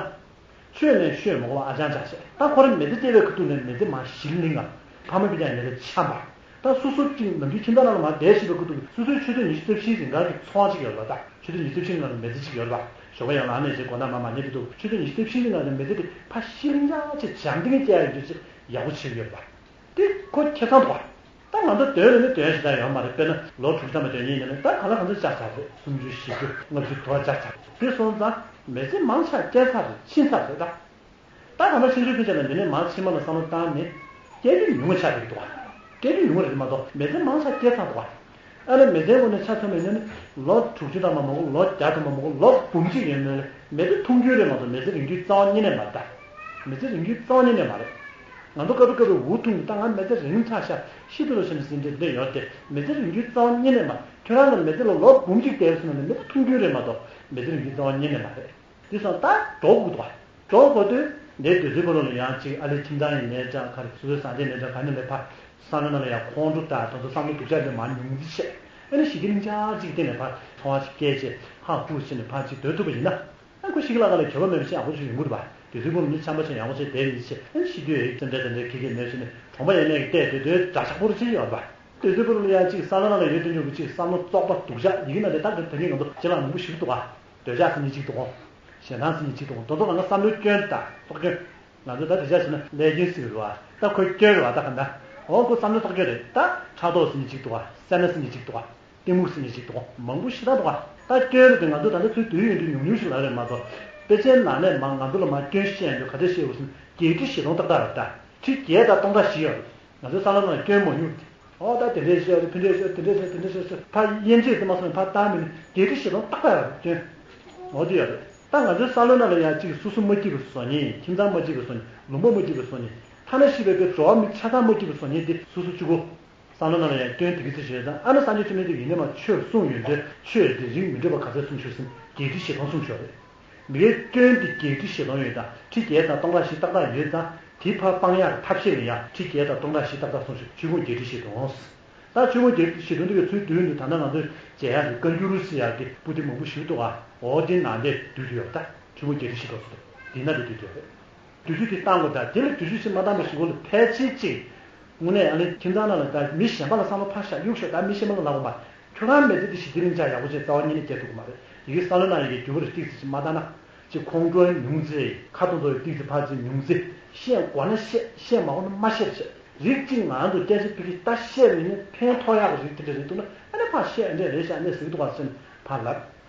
ཆོས་ནས་ཤོད་མ་དགོས་པ་ཨ་ཅང་ཅག་བྱས། ད་ཁོ་རང་མི་ཚེ་སྐྱེལ་བའི་ཁ་ཐུག་ནས་མི་ཚེ་མ་ཞི་ལིང་ང་། ཕ་མ་སྤུན་ཀྱག་ཉེ་ལ་འཆམ་པ། ད་སོ་སོ་གཅིག་ནམ་རྒྱུན་ཁྱིམ་ཚང་ནང་ལ་མར་བསྡད་བཞིན་པའི་ཁ་ཐུག་སོ་སོའི་ཆུ་ཚོད་ཉི་ཤུ་རྩ་བཞིའི་རིང་ག་གི་ཚོང་བ་གཅིག་ཡོད་རེད་པ། ད་ཆུ་ཚོད་ཉི་ཤུ་རྩ་བཞིའི་ནང་ལ་མི་ཚེ་གཅིག་ཡོད་རེད་པ། ཞོགས་པ་ཡང་ལངས་ནས་ཅིག་དགོང་དག་མར་མ་ཉལ་དུས་འདུག་ཆུ་ཚོད་ཉི་ཤུ་རྩ་བཞིའི་ནང་ལ་མི་ཚེ་དེ་ཕར་ཞི་ལིང་ཅག་ཅིག་བྱང་ཏིང་ངེ་སྐྱེ་ཡག་གི་རྒྱུ་ཅིག་ཡག་པོ་བྱེད་ཀྱི་ཡོད་རེད་པ། དེ་ཁོ་ཁེ་བཟང་འདུག་པ། ད་ང་ཚོ་དོན་ལ་ནི་དོན་ཞེ་དྲག་ཡོད་མ་རེད། དཔེར་ན་ལོ་དྲུག་ཙམ་པའི་དོན་གཉིས་ནས་ནི་ད་ག་ལ་གང་འཚམ་བཅག་ཚར་རེད། སུམ་ཅུ་བཞི་བཅུ་ལྔ་བཅུ་དུ་བ་བཅག་ཚར་རེད། དེ་སོང་ཙང་མི་ཚེ་མང་ཆེ་བ་སྐྱེལ་ཚར་རེད། ཕྱིན་ཚར་རེད་ད། ད་གང་ལྟར་ཕྱིན་ཆོག་ཕྱིན་ཆ་ལ་འདི་ནས་མར་ཕྱི་མ་ལ་བསམ་བློ་བཏང་ནས་སྐྱེལ་རྒྱུ་ཉུང་ངུ་ཆགས་ཀྱི་འདུག་བ། སྐྱེལ་རྒྱུ་ཉུང་ངུ་རེད་མ་གཏོགས་མི་ཚེ་མང་ཆེ་བ་སྐྱེལ་ཚར་འདུག་བ། ཨ་ནི་མི་ཚེའི་སྒོ་ནས་ཆ་མཚོན་པ་ཡིན་ན་ནི་ལོ་དྲུག་ཅུ་ཙམ་མ་མང་པོ་ལོ་བརྒྱ་ཙམ་མ་མང་པོ་ལོ་འབུམ་གཅིག་ཡོད་ན་ནི་མི་ཚེ་ཐུང་རྒྱུན་རེད་མ་གཏོགས་མི་ཚེ་རིང་རྒྱུའི་རྩ་བ་ཉིད་ནས་མ་རེད་ད། མི་ཚེ་རིང་རྒྱུའི་རྩ་བ་ཉིད་ནས་མ་རེད། ང་ཚོ་སྐབས་རེ་སྐབས་རེ་འུ་ཐུག་ནས་ད་ང་མི་ཚེ་རིང་ཚར་ཤག་ཤི་དུས་ལ་ཕྱིན་ཟིན་འདྲེ་འདྲེ་ཡོད་དེ་མི་ཚེ་རིང་རྒྱུའི་རྩ་བ་ཉིད་ནས་མ་ཁྱོད་རང་གི་མི་ཚེ་ལ་ལོ་འབུམ་གཅིག་བསྡད་སོང་ན་ནི་མི་ཚེ་ཐུང་རྒྱུན་རེད་མ་གཏོགས་མི་ཚེ་རིང་རྒྱུའི་རྩ་བ་ཉིད་ནས་མ་རེད། དེ་སོང་ད་འགྲོ་དགོས་འདུག་ག་འགྲོ་དགོས་དུས་འདིའི་དུས་ཚོད་ཁོ་རང་ལ་ཡང་ཅིག་ཨ་ལེ་ཁྱིམ་ཚང་ཡིན་ནའི་འདྲ་ག་རེ་སོ་སོའི་བཟའ་ཆས་ནའི་འདྲ་ག་ནས་ལས་ཕར་བསམ་བློ་ནང་ལ་ཡང་ཁོང་ཁྲོ་དང་དེ་ཚོ་བསམ་བློ་སྡུག་ཅག་དེ་མར་ཉུང་འཛི་བྱས་ཨ་ནི་ཞི་བདེ་ལིང་ཅག་ཅིག་སྟེང་ནས་ཕར་ཚོང་བ་ཞིག་སྐྱེལ་བྱས་ཧང་ཧུ་བྱས་ནས་ཕར་ཅིག་སྡོད་ཐུབ་པ་ཡིན་ན། ཨ་ཁོ་ཤི་ཀི་ལ་ཀ་ལ་གྱོད་པ་མེད་པ་ཞིག་ཡག་པོ་ཞིག་ཡོང་གི་འདུག་བ། དུས་ཚོད་ཁོ་རང་ནི་འཆམ་པ་ཆེ་ཡག་པོ་ཆེ་དེ་ཡིན་ཆེ་ཨ་ཤི་དུས་ཨེ་ཙམ་འདྲ་ཙམ་འདྲ་ཁེ་ཁེ་མེད་ཞིག་ནས་གྲོང་པ་ཡས་མས་ཀྱི་བལྟས་དུས་དུས་འདྲ་ཆགས་པོ་རུ་ཆེ་ཡོད་པ། དུས་ཚོད་ཁོ་རང་ལ་ཡང་གཅིག་བསམ་བློ་ནང་ལ་ཡོད་དུས་ཉོ་གི་གཅིག་བསམ་བློ་བཙོག་པ་སྡུག་ཅག་ཡིན་གྱི་ན་དེ་ད་གི་ད་གིན་ང་ཚོ་ཅི་ལ་མང་པོ་ཞིག་འདུག་བ། འདོད་ཆགས་ཟེར་ནི་གཅིག་འདུག་གོ་ཞེ་སྡང་ཟེར་ནི་གཅིག་འདུག་གོ་དོ་དོ་ང་ཚོ་བསམ་བློའི་སྐྱོན་ད་སྲོག་སྐྱོན། ང་ཚོ་ད་དེ་ཆ་ཞིག་ན་ཀླད་སྐྱོན་ཟེར་གི་རེད་བ། ད་ཁོའི་སྐྱོན་རེད་བ་ད་ག་ད། འོ་ཁོ་བསམ་བློ་སྲོག་སྐྱོན་རེད་ད། ཕྲག་དོག་ཟེར་ནི་གཅིག་འདུག་བ། སེར་སྣ་ཟེར་ནི་གཅིག་འདུག་བ། གཏི་མུག་ཟེར་ནི་ཅིག་འདུག་མང་པོ་ཞེ་དྲག་འདུག་ག་ད་སྐྱོན་རེད་དེ་ང་ཚོ་ད་ལྟ་ཚོའི་དུས་ཡུན་དུ་ཉུང་ཉུང་ཞིག་ལ་རེད་མ་གཏོགས། དཔེ་ཆའི་ནང་ནས་མ་ང་ཚོ་ལ་མ་སྐྱོན་བཤད་ཡོང་དུས་ག་འདྲ་བཤད་དགོས་ཟེར་ན་བརྒྱད་ཁྲི་བཞི་སྟོང་ཏག་ཏག་རེད་ད། ཁྲི་བརྒྱད་དང་སྟོང་ཕྲག་བཞི་ཡོད་རེད། ང་ཚོའི་བསམ་བློ་ནང་སྐྱོན་མང་ཉུང་རེད། ཨོ་ད་དེ་འདྲས་ཤོད་དེ་འདྲས་ཤོད་དེ་འདྲས་ཤོད་དེ་འདྲས་ཤོད་ཟེར་ཕར་དབྱེ་འབྱེད་དུ་མ་སོང་ནས་ཕར་བཏང་མིན་ནི་བརྒྱད་ཁྲི་བཞི་སྟོང་ཏག་ཏག་ཡོད་རེད་སྐྱོན། འོ་དེ་ཡོད་རེད། ད་ང་ཚོའི་བསམ་བློའི་ནང་ལ་ཡང་གཅིག་སོ་སོ་མ་སྐྱིད་པ་བཟོ་མཁན། ཁྱིམ་ཚང་མ་སྐྱིད་པ་བཟོ་མཁན། ལུང་པ་མ་སྐྱིད་པ་བཟོ་མཁན། ཐ་ན་ཤི་བའི་པའི་འགྲོ་བ་མི་ཆ་ཚང་མ་སྐྱིད་པ་བཟོ་མཁན་དེ་སོ་སོ་གཅིག་པོ། བསམ་བློ་ནང་ལ་ཡང་སྐྱོན་དེ་གི་ཚེ་བྱས་ཙང་ཨ་ན་སངས་རྒྱས་བཅོམ་ལྡན་འདས་ཀྱིས་ཡིན་ནའི་མ་ཆོས་གསུངས་ཡོད་འདྲ། ཆོས་དེ་རིགས་མི་འདྲ་བ་ག་ཚད་གསུངས་ཤོག་ཟེར་ན་བརྒྱད་ཁྲི་བཞི་སྟོང་གསུངས་ཤོག་རེད། མི་དགེ་སྐྱོན་དེ་བརྒྱད་ཁྲི་བཞི་སྟོང་ཡོད་ཙང་ཁྲི་བརྒྱད་དང་སྟོང་ཕྲག་བཞི་ཏག་ཏག་ཡོད་ཙང་དེ་ཕར་སྤང་ཡག་ཐབས་ཤེས་ལ་ཡང་ཁྲི་བརྒྱད་དང་སྟོང་ཕྲག་བཞི་ཏག་ཏག་གསུངས་ཤོག་ཆོས་ཕུང་བརྒྱད་ཁྲི་བཞི་སྟོང་། ད་ཆོས་ཕུང་བརྒྱད་ཁྲི་བཞི་སྟོང་དེ་གའི་ཚུལ་དུས་ནི་ད་ལྟ་ང་ཚོས་མཇལ་ཡག་གི་བཀའ་འགྱུར་ཟེར་ཡག་གི་པོ་ཏི་མང་པོ་ཞིག་འདུག་ཨ། འོ་དེ་ནང་དེ་བསྡུས་ཡོད། ད་ཆོས་ཕུང་བརྒྱད་ཁྲི་བཞི་སྟོང་ཟེར་དེ་ན་དེ་བསྡུས་ཡོད་རེད། དུས་ཚོད་དེ་བཏང་དགོས། ད་དེ་ལ་དུས་ཚོད་ཅིག་མ་བཏང་པའི་གཞུག་གུ་ལ་ཕལ་ཆེར་ཅིག་དངོས་གནས་ཨ་ནི་ཁྱིམ་ཚང་ནང་ལ་ད་མི་གཞན་པ་ལ་བསམ་བློ་ཕར་བཞག་གཡུག་ཤོག་ད་མི་གཞན་པ་ལ་ལབ་དགོས་མ། ཁྱོད་རང་མི་ཚེ་འདི་ཞི་བདེ་ལིང་ཆགས་ཡག་པོ་བྱས་རྩ་བ་ཉིད་ནས་སྐྱེལ་ཐུབ་ཀྱི་མ་རེད། ཡི་གེ་བསམ་བློ་ནང་ཡི་གེ་རྒྱུ་བ་རེ་ཏིག་ཙི་ཞིག་མ་བཏང་ན། ཅིག་ཁོང་ཁྲོ་ཉུང་ཙེ་ཁ་ཏོག་ཏོ་ཡི་ཏིག་ཙི་ཕར་ཙི་ཉུང་ཙེ་བཤད་དགོས་ན་བཤད། བཤད་མ་དགོས་ན་མ་བཤད་བཤད། རིགས་གཅིག་ང་རང་ཚོ་སྐད་ཆ་ཕ་གི་ད་བཤད་མི་ཉན་ཕན་ཐོགས་ཡག་གི་རིགས་དེ་འདྲ་རེད་འདུག་ན་ཨ་ནི་ཕར་བཤད། ཨ་འདྲས་རེད་ཤག་ཨ་འདྲས་ཟེར་གི་འདུག་ག་ཟེར་ནས་ཕར་ལབ།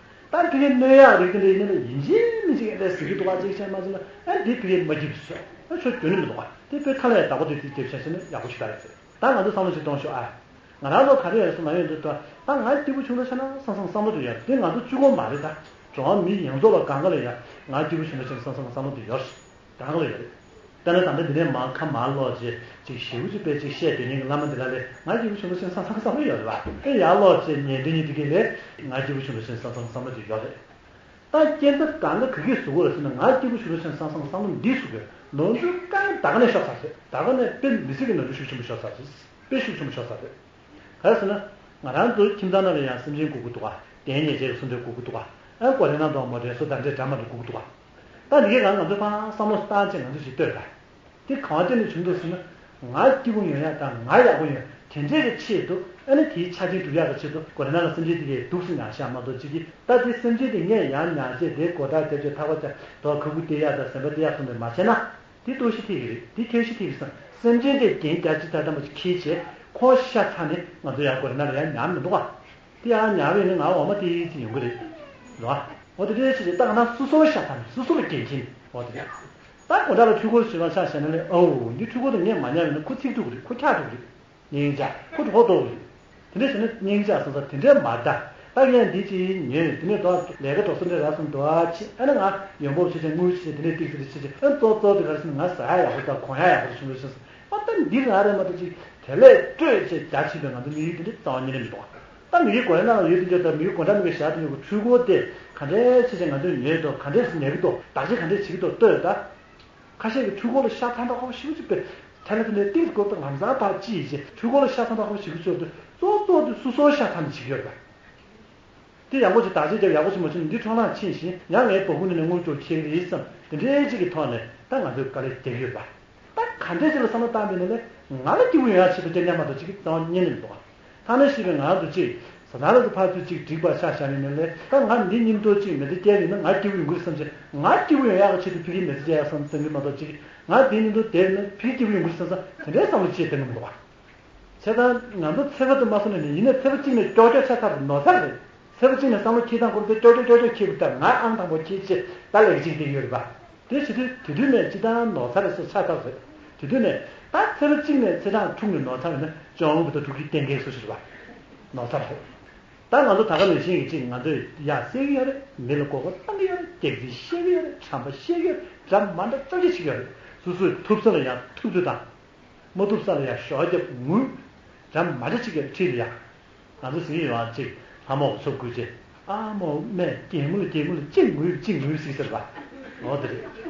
ད་ཕ་གི་གནོད་ཡག་རིགས་དེ་འདྲ་ཡིན་ན་ཡིན་གཅིག་མིན་གཅིག་ཨ་འདྲས་ཟེར་གི་འདུག་ག་ཅིག་བཤད་མ་ཟེར་ན་ཨ་འདི་ཕ་གི་མ་སྐྱིད་པ་བཟོས། ཨ་ཆོ་འགྱོ་ནི་མི་འདུག་ག་དེ་བོད་ཐ་ལ་ཡ་བདག་པོ་དེ་དེ་རྒྱབ་ཤ་ཟེར་ན་ཡག་པོ་ཞིག་ད་རེད་ཟེར། ད་ང་ཚོ་བསམ་བློ་ཞིག་གཏོང་ཤོག་ཨ། ང་རང་ཚོ་ག་རེ་ཡོད་སོང་ན་ཡོད་འདུག་ད་ད་ང་སྐྱིད་པོ་བྱུང་འདུག་ཤ་ན་སང་སང་བསམ་བློ་དེ་ཡོད་རེད། དེ་ང་ཚོ་གཅིག་པོ་མ་རེད་ད། འགྲོ་བ་མི་ཡོངས་རྫོགས་ལ་གང་ག་ལ་ཡ་ང་སྐྱིད་པོ་བྱུང་འདུག་ཤ་ན་སང་སང་བསམ་བློ་དེ་ཡོད་རེད། གང་ལ་ཡོད་རེད། ད་ནི་ད་ལྟ་འདི་ནས་མར་ཁ་མར་ལོག་ཅེས་ཅིག་ཞེ་པོ་ཅིག་དཔེ་ཅིག་བཤད་སྡོད་མཁན་གྱི་བླ་མ་འདི་ལ་ལས་ང་སྐྱིད་པོ་བྱུང་འདུག་ཤ་ན་སང་སང་བསམ་བློ་ཡོད་རེད་བ། དེ་ཡར་ལོག་ཅེས་ཉན་འདི་ཉིད་འདི་གི་ལས་ང་སྐྱིད་པོ་བྱུང་འདུག་ཤ་ན་སང་སང་བསམ་བློ་དེ་ཡོད་རེད། ད་རྐྱེན་ད་གང་ག་ག་གིས་བཟོ་དགོས་ཟེར་ན་ང་སྐྱིད་པོ་བྱུང་འདུག་ཤ་ན་སང་སང་བསམ་བློ་འདི་བཟོ་དགོས། ནོར་འཛུལ་དཀའ་ངལ་ད་ག་ནས་ཤོར་ཚར་རེད། ད་ག་ནས་དཔེ་མི་སྲིད་ཀྱི་ནོར་འཛུལ་ཤུགས་ཆེན་པོ་ཤོར་ཚར་རེད། དཔེ་ཤུགས་ཆེན་པོ་ཤོར་ཚར་རེད། ག་རེ་ཟེར་ན། ང་རང་ཚོའི་ཁྱིམ་ཚང་ནང་ལ་ཡང་སེམས་ཅན་དགོས་ཀྱི་འདུག་ག་གདོན་ཉེས་བྱས་པའི་སེམས་ཅན་དགོས་ཀྱི་འདུག་ག་ཨ་ཀོ་རེ་ན་འདོགས་མོ་རེ་སོ་ད་འདྲས་འདྲ་མ་འདྲ་དགོས་ཀྱི་འདུག་ག་ད་འདི་གའི་ང་ང་ཚོ་ཕར་བསམ་བློ་བཏང་བྱས་ང་ཚོ་ཞིག་ལྟོས་ད། དེ་གང་བྱས་ནས་བྱུང་འདུག་ཟེར་ན། ང་སྐྱིད་པོ་ཡོང་ཡ་དང་ང་ཡག་པོ་ཡོང་དེ་འདྲས་ཀྱི་ཆེད་དུ་ཨ་ནི་དེའི་ཆ་རྐྱེན་སྒྲུབ་ཡག་གི་ཆེད་དུ་ཀོ་རེ་ན་ལ་སེམས་ཅན་དེ་གའི་སྡུག་སུ་མྱངས་ཤག་མ་གཏོགས་ཅིག་གིས་ད་དེ་སེམས་ཅན་དེ་ངས་ཡང་མྱངས་བྱས་དེ་སྒོ་ཐག་རྒྱབ་བྱས་ཐག་པ་བྱས་དོ་ཁ་ཁུ་སྟེར་ཡག་དང་ཟན་པ་སྟེར་ཡག་སོང་དེ་མ་བྱས་ན། དེ་ལྟོགས་ཤི་ཐེབས་ཀྱི་རེད། དེ་ཁྱོད་ཤི་ཐེབས་ཀྱི་སམ། སེམས་ཅན་དེ་རྒྱན་རྒྱ་ཆེ་ཐག་དམ་པ་ཅིག་འཁྱེར་བྱས་ཁོ་ཤ་ཚ་ནས་ང་ཚོ་ཡང་གོ་རེ་ན་ལ་ཡང་ཉར་མི་འདུག་ག་དེ་ཡང་ཉར་བས་ནི་ང་འོ་མ་དེ་ཡིད་ཅིག་ཡོང་གི་རེད། རེད་བ། འོ་དེ་འདྲའི་ཕྱིར་ཏེ་ད་ག་ན་སོ་སོར་ཤ་ཚ་ནས་སོ་སོར་རྒྱན་འཁྱེར་ནས་འོ་དེ་རེད། ད་གོ་འདྲ་ལ་འཕྲུལ་འཁོར་ཞེས་པ་ཆ་བཞག་ན་ལས་ཨོ་འདི་འཕྲུལ་འཁོར་དེ་ངས་མ་ཉར་བས་ན་ཁོ་ཚིག་ཐུབ་ཀྱི་རེད། ཁོ་འཁྱག་ཐུབ་ཀྱི་རེད། སྙིང་རྗེ་ཁོ་གྲོད་ཁོག་ལྟོགས་ཀྱི་རེད། དེ་འདྲ་བྱས་ན་སྙིང་རྗེ་སོང་ཙང་དེ་འདྲས་མ་གདའ། ད་ངས་འདི་ཅིག་ཉོས་དེ་ནས་ད་ལས་ཀ་འགྲོ་ས་འདྲ་རག་སོང་འདུག་ཨ་ཅེ་ཨ་ནི་ང་ཡོང་འབབ་བྱས་བྱས་དངུལ་བྱས་བྱས་དེ་འདྲས་ཏིག་ཙི་རེ་བྱས་བྱས་ཨ་ཙོག་ཙོག་དེ་ག་རེ་ཟེར་ན་ང་ཟ་ཡག་ཡག་པོ་དང་གོན་ཡག་ཡག་པོ་བྱུང་རེད་ཟེར་སོང་། ཨ་ད་འདི་རང་རེད་མ་གཏོགས་ཅིག་དེ་ལས་སྤྲོད་བྱས་རྒྱ་ཆེ་བའི་ང་ཚོ་དམིགས་ཡུལ་དེ་འདྲས་རྩ་བ་ཉིད་ནས་མི་འདུག་ད་དམིགས་ཡུལ་གོ་ཡ་ན་ལ་ཡོད་དེ་འདྲས་ད་དམིགས་ཡུལ་གོ་འདྲ་མི་དགོས་བཞག་དེ་འདྲས་གོ་འཕྲུལ་འཁོར་དེ་ག་འདྲས་བྱས་བྱས་ང་ཚོས་ཉོས་འདུག་ག་འདྲས་སེ་ཉར་གི་འདུག་བདག་གཅེས་ག་འདྲས་བྱེད་ཀྱི་འདུག་ལྟོས་ད། ཁ་ཤས་ཀྱིས་འཕྲུལ་འཁོར་ལ་ཤ་ཚ་མདོག་ཁ་པོ་ཞེ་པོ་ཅིག་དཔེ། ཐལ་དེ་ནས་ཏིག་ཙི་སྒོ་དང་ལམ་སང་ཕར་ཅི་ཡིན་ཅེས་འཕྲུལ་འཁོར་ལ་ཤ་ཚ་མདོག་ཁ་པོ་ཞེ་པོ་ཅིག་ཚོར་དུས་གཙོ་གཙོ་དེ་སོ་སོར་ཤ་ཚ་ནས་བྱེད་ཀྱི་ཡོད་པ། དེ་ཡག་པོ་ཅིག་བདག་གཅེས་རྒྱབ་ཡག་པོ་ཅིག་མ་བྱུང་ན་འདི་འཕྲོ་བརླག་ཕྱིན་ཞིང་ཡང་ངའི་བ་སྤུ་ནས་ནས་དངུལ་ཅོག་ཁྱེར་གི་རེད་བསམ་དེ་འདྲའི་ཅིག་གི་ཐོག་ནས་ད་ང་ཚོས་དཀའ་ལས་བརྒྱབ་ཡོད་པ། ད་ག་འདྲས་ཅིག་ལ་བསམ་བློ་བཏང་པའི་ནས་ལས་ང་ལ་སྐྱིད་པོ་ཡོང་ཡག་ཆེད་དུ་སྐྱབས་ཉམས་མ་གཏོགས་ཅིག་གི་རྩ་བ་ཉིད་ནས་མི་འདུག་ཨ། ཐ་ན་ཤི་བའི་ངང་དུ་གཅིག་ཟ་ཐང་ལ་དུ་ཕར་ཚུར་གཅིག་བསྒྲིགས་པ་ཆ་བཞག་ནས་ནས་ལས་ད་ང་འདི་སྙིང་སྟོབས་གཅིག་མེ་མདའ་བསྐྱལ་ཡིན་ན་ང་སྐྱིད་པོ་ཡོང་གི་རེད་བསམ་བྱས་ང་སྐྱིད་པོ་ཡོང་ཡག་གི་ཆེད་དུ་ཕ་གིའི་མེ་མདའ་བསྐྱལ་ཡག་བསམ་བསམ་གྱི་མ་གཏོགས་གཅིག་ང་འདིའི་མཉམ་དུ་བསྡད་ན་ཕ་གི་སྐྱིད་པོ་ཡོང་གི་རེད་བསམ་བསམ་དེ་འདྲའི་བསམ་བློ་ཅིག་གཏོང་གི་མི་འདུག་བ། བྱས་ཙང་ང་ཚོ་ཚེ་འཕེལ་དུ་མ་སོང་ནས་ནི་ཡིན་ནའི་ཚེ་འཕེལ་གཅིག་ནས་ཀྱོག་ཀྱོག་ཆགས་ཚར་རེད། ནོར་ཚར་རེད། ཚེ་འཕེལ་གཅིག་ནས་བསམ་བློ་འཁྱེར་སྟངས་ཁོ་རང་ཚོས་ཀྱོག་ཀྱོག་ཀྱོག་ཀྱོག་འཁྱེར་དགོས་ད་ང་ཨང་དང་པོ་འཁྱེར་བྱས་ད་ལས་ཀ་ཅིག་བསྡད་ཡོད་རེད་པ། དེ་བྱེད་དུས་དེ་དུས་ནས་སྤྱི་བཏང་ནོར་ཚར་རེད་ཟེར་ཆགས་ཚར་རེད། དེ་དུས་ནས་ད་ཚེ་རབས་གཅིག་ནས་ཚེ་གྲངས་དྲུག་ནས་ནོར་ཚར་ཡོད་ན་ཅོང་ལུང་གི་ད་དྲུག་གི་གཏན་འཁེལ་སུ་ཞིག་རེད་པ། ནོར་ཚར་རེད། ད་ང་ཚོ་ད་ག་ནང་བཞིན་གྱི་ཅིག་ང་ཚོས་ཡ་བསད་ཀྱི་ཡོད་རེད། མི་ལ་མགོ་སྐོར་བཏང་གི་ཡོད་རེད། སྐྱག་རྫུན་བཤད་ཀྱི་ཡོད་རེད། ཁྲམ་པ་བཤད་ཀྱི་ཡོད་རེད། འདྲ་མ་འདྲ་ཙམ་ཅིག་བྱེད་ཀྱི་ཡོད་རེད། སོ་སོའི་ཐུབ་ས་ལ་ཡང་ཐུབ་ཚོད་དང་། མ་ཐུབ་ས་ལ་ཡང་ཞོགས་རྒྱབ་ངུས། འདྲ་མ་འདྲ་ཅིག་གི་ཁྲིད་ལ་ཡ། ང་ཚོ་ཟིན་ཡོད་ཨ་ཅིག་ལྷ་མོ་ཚོ་བསྐུལ་རྗེས་ཨ་མོ་སྨན་རྒྱལ་མོ་ལ་རྒྱལ་མོ་ལ་ཅིག་ངུས་ཅིག་ངུས་ཟིག་ཟེར་བ། འོ་དེ་རེད།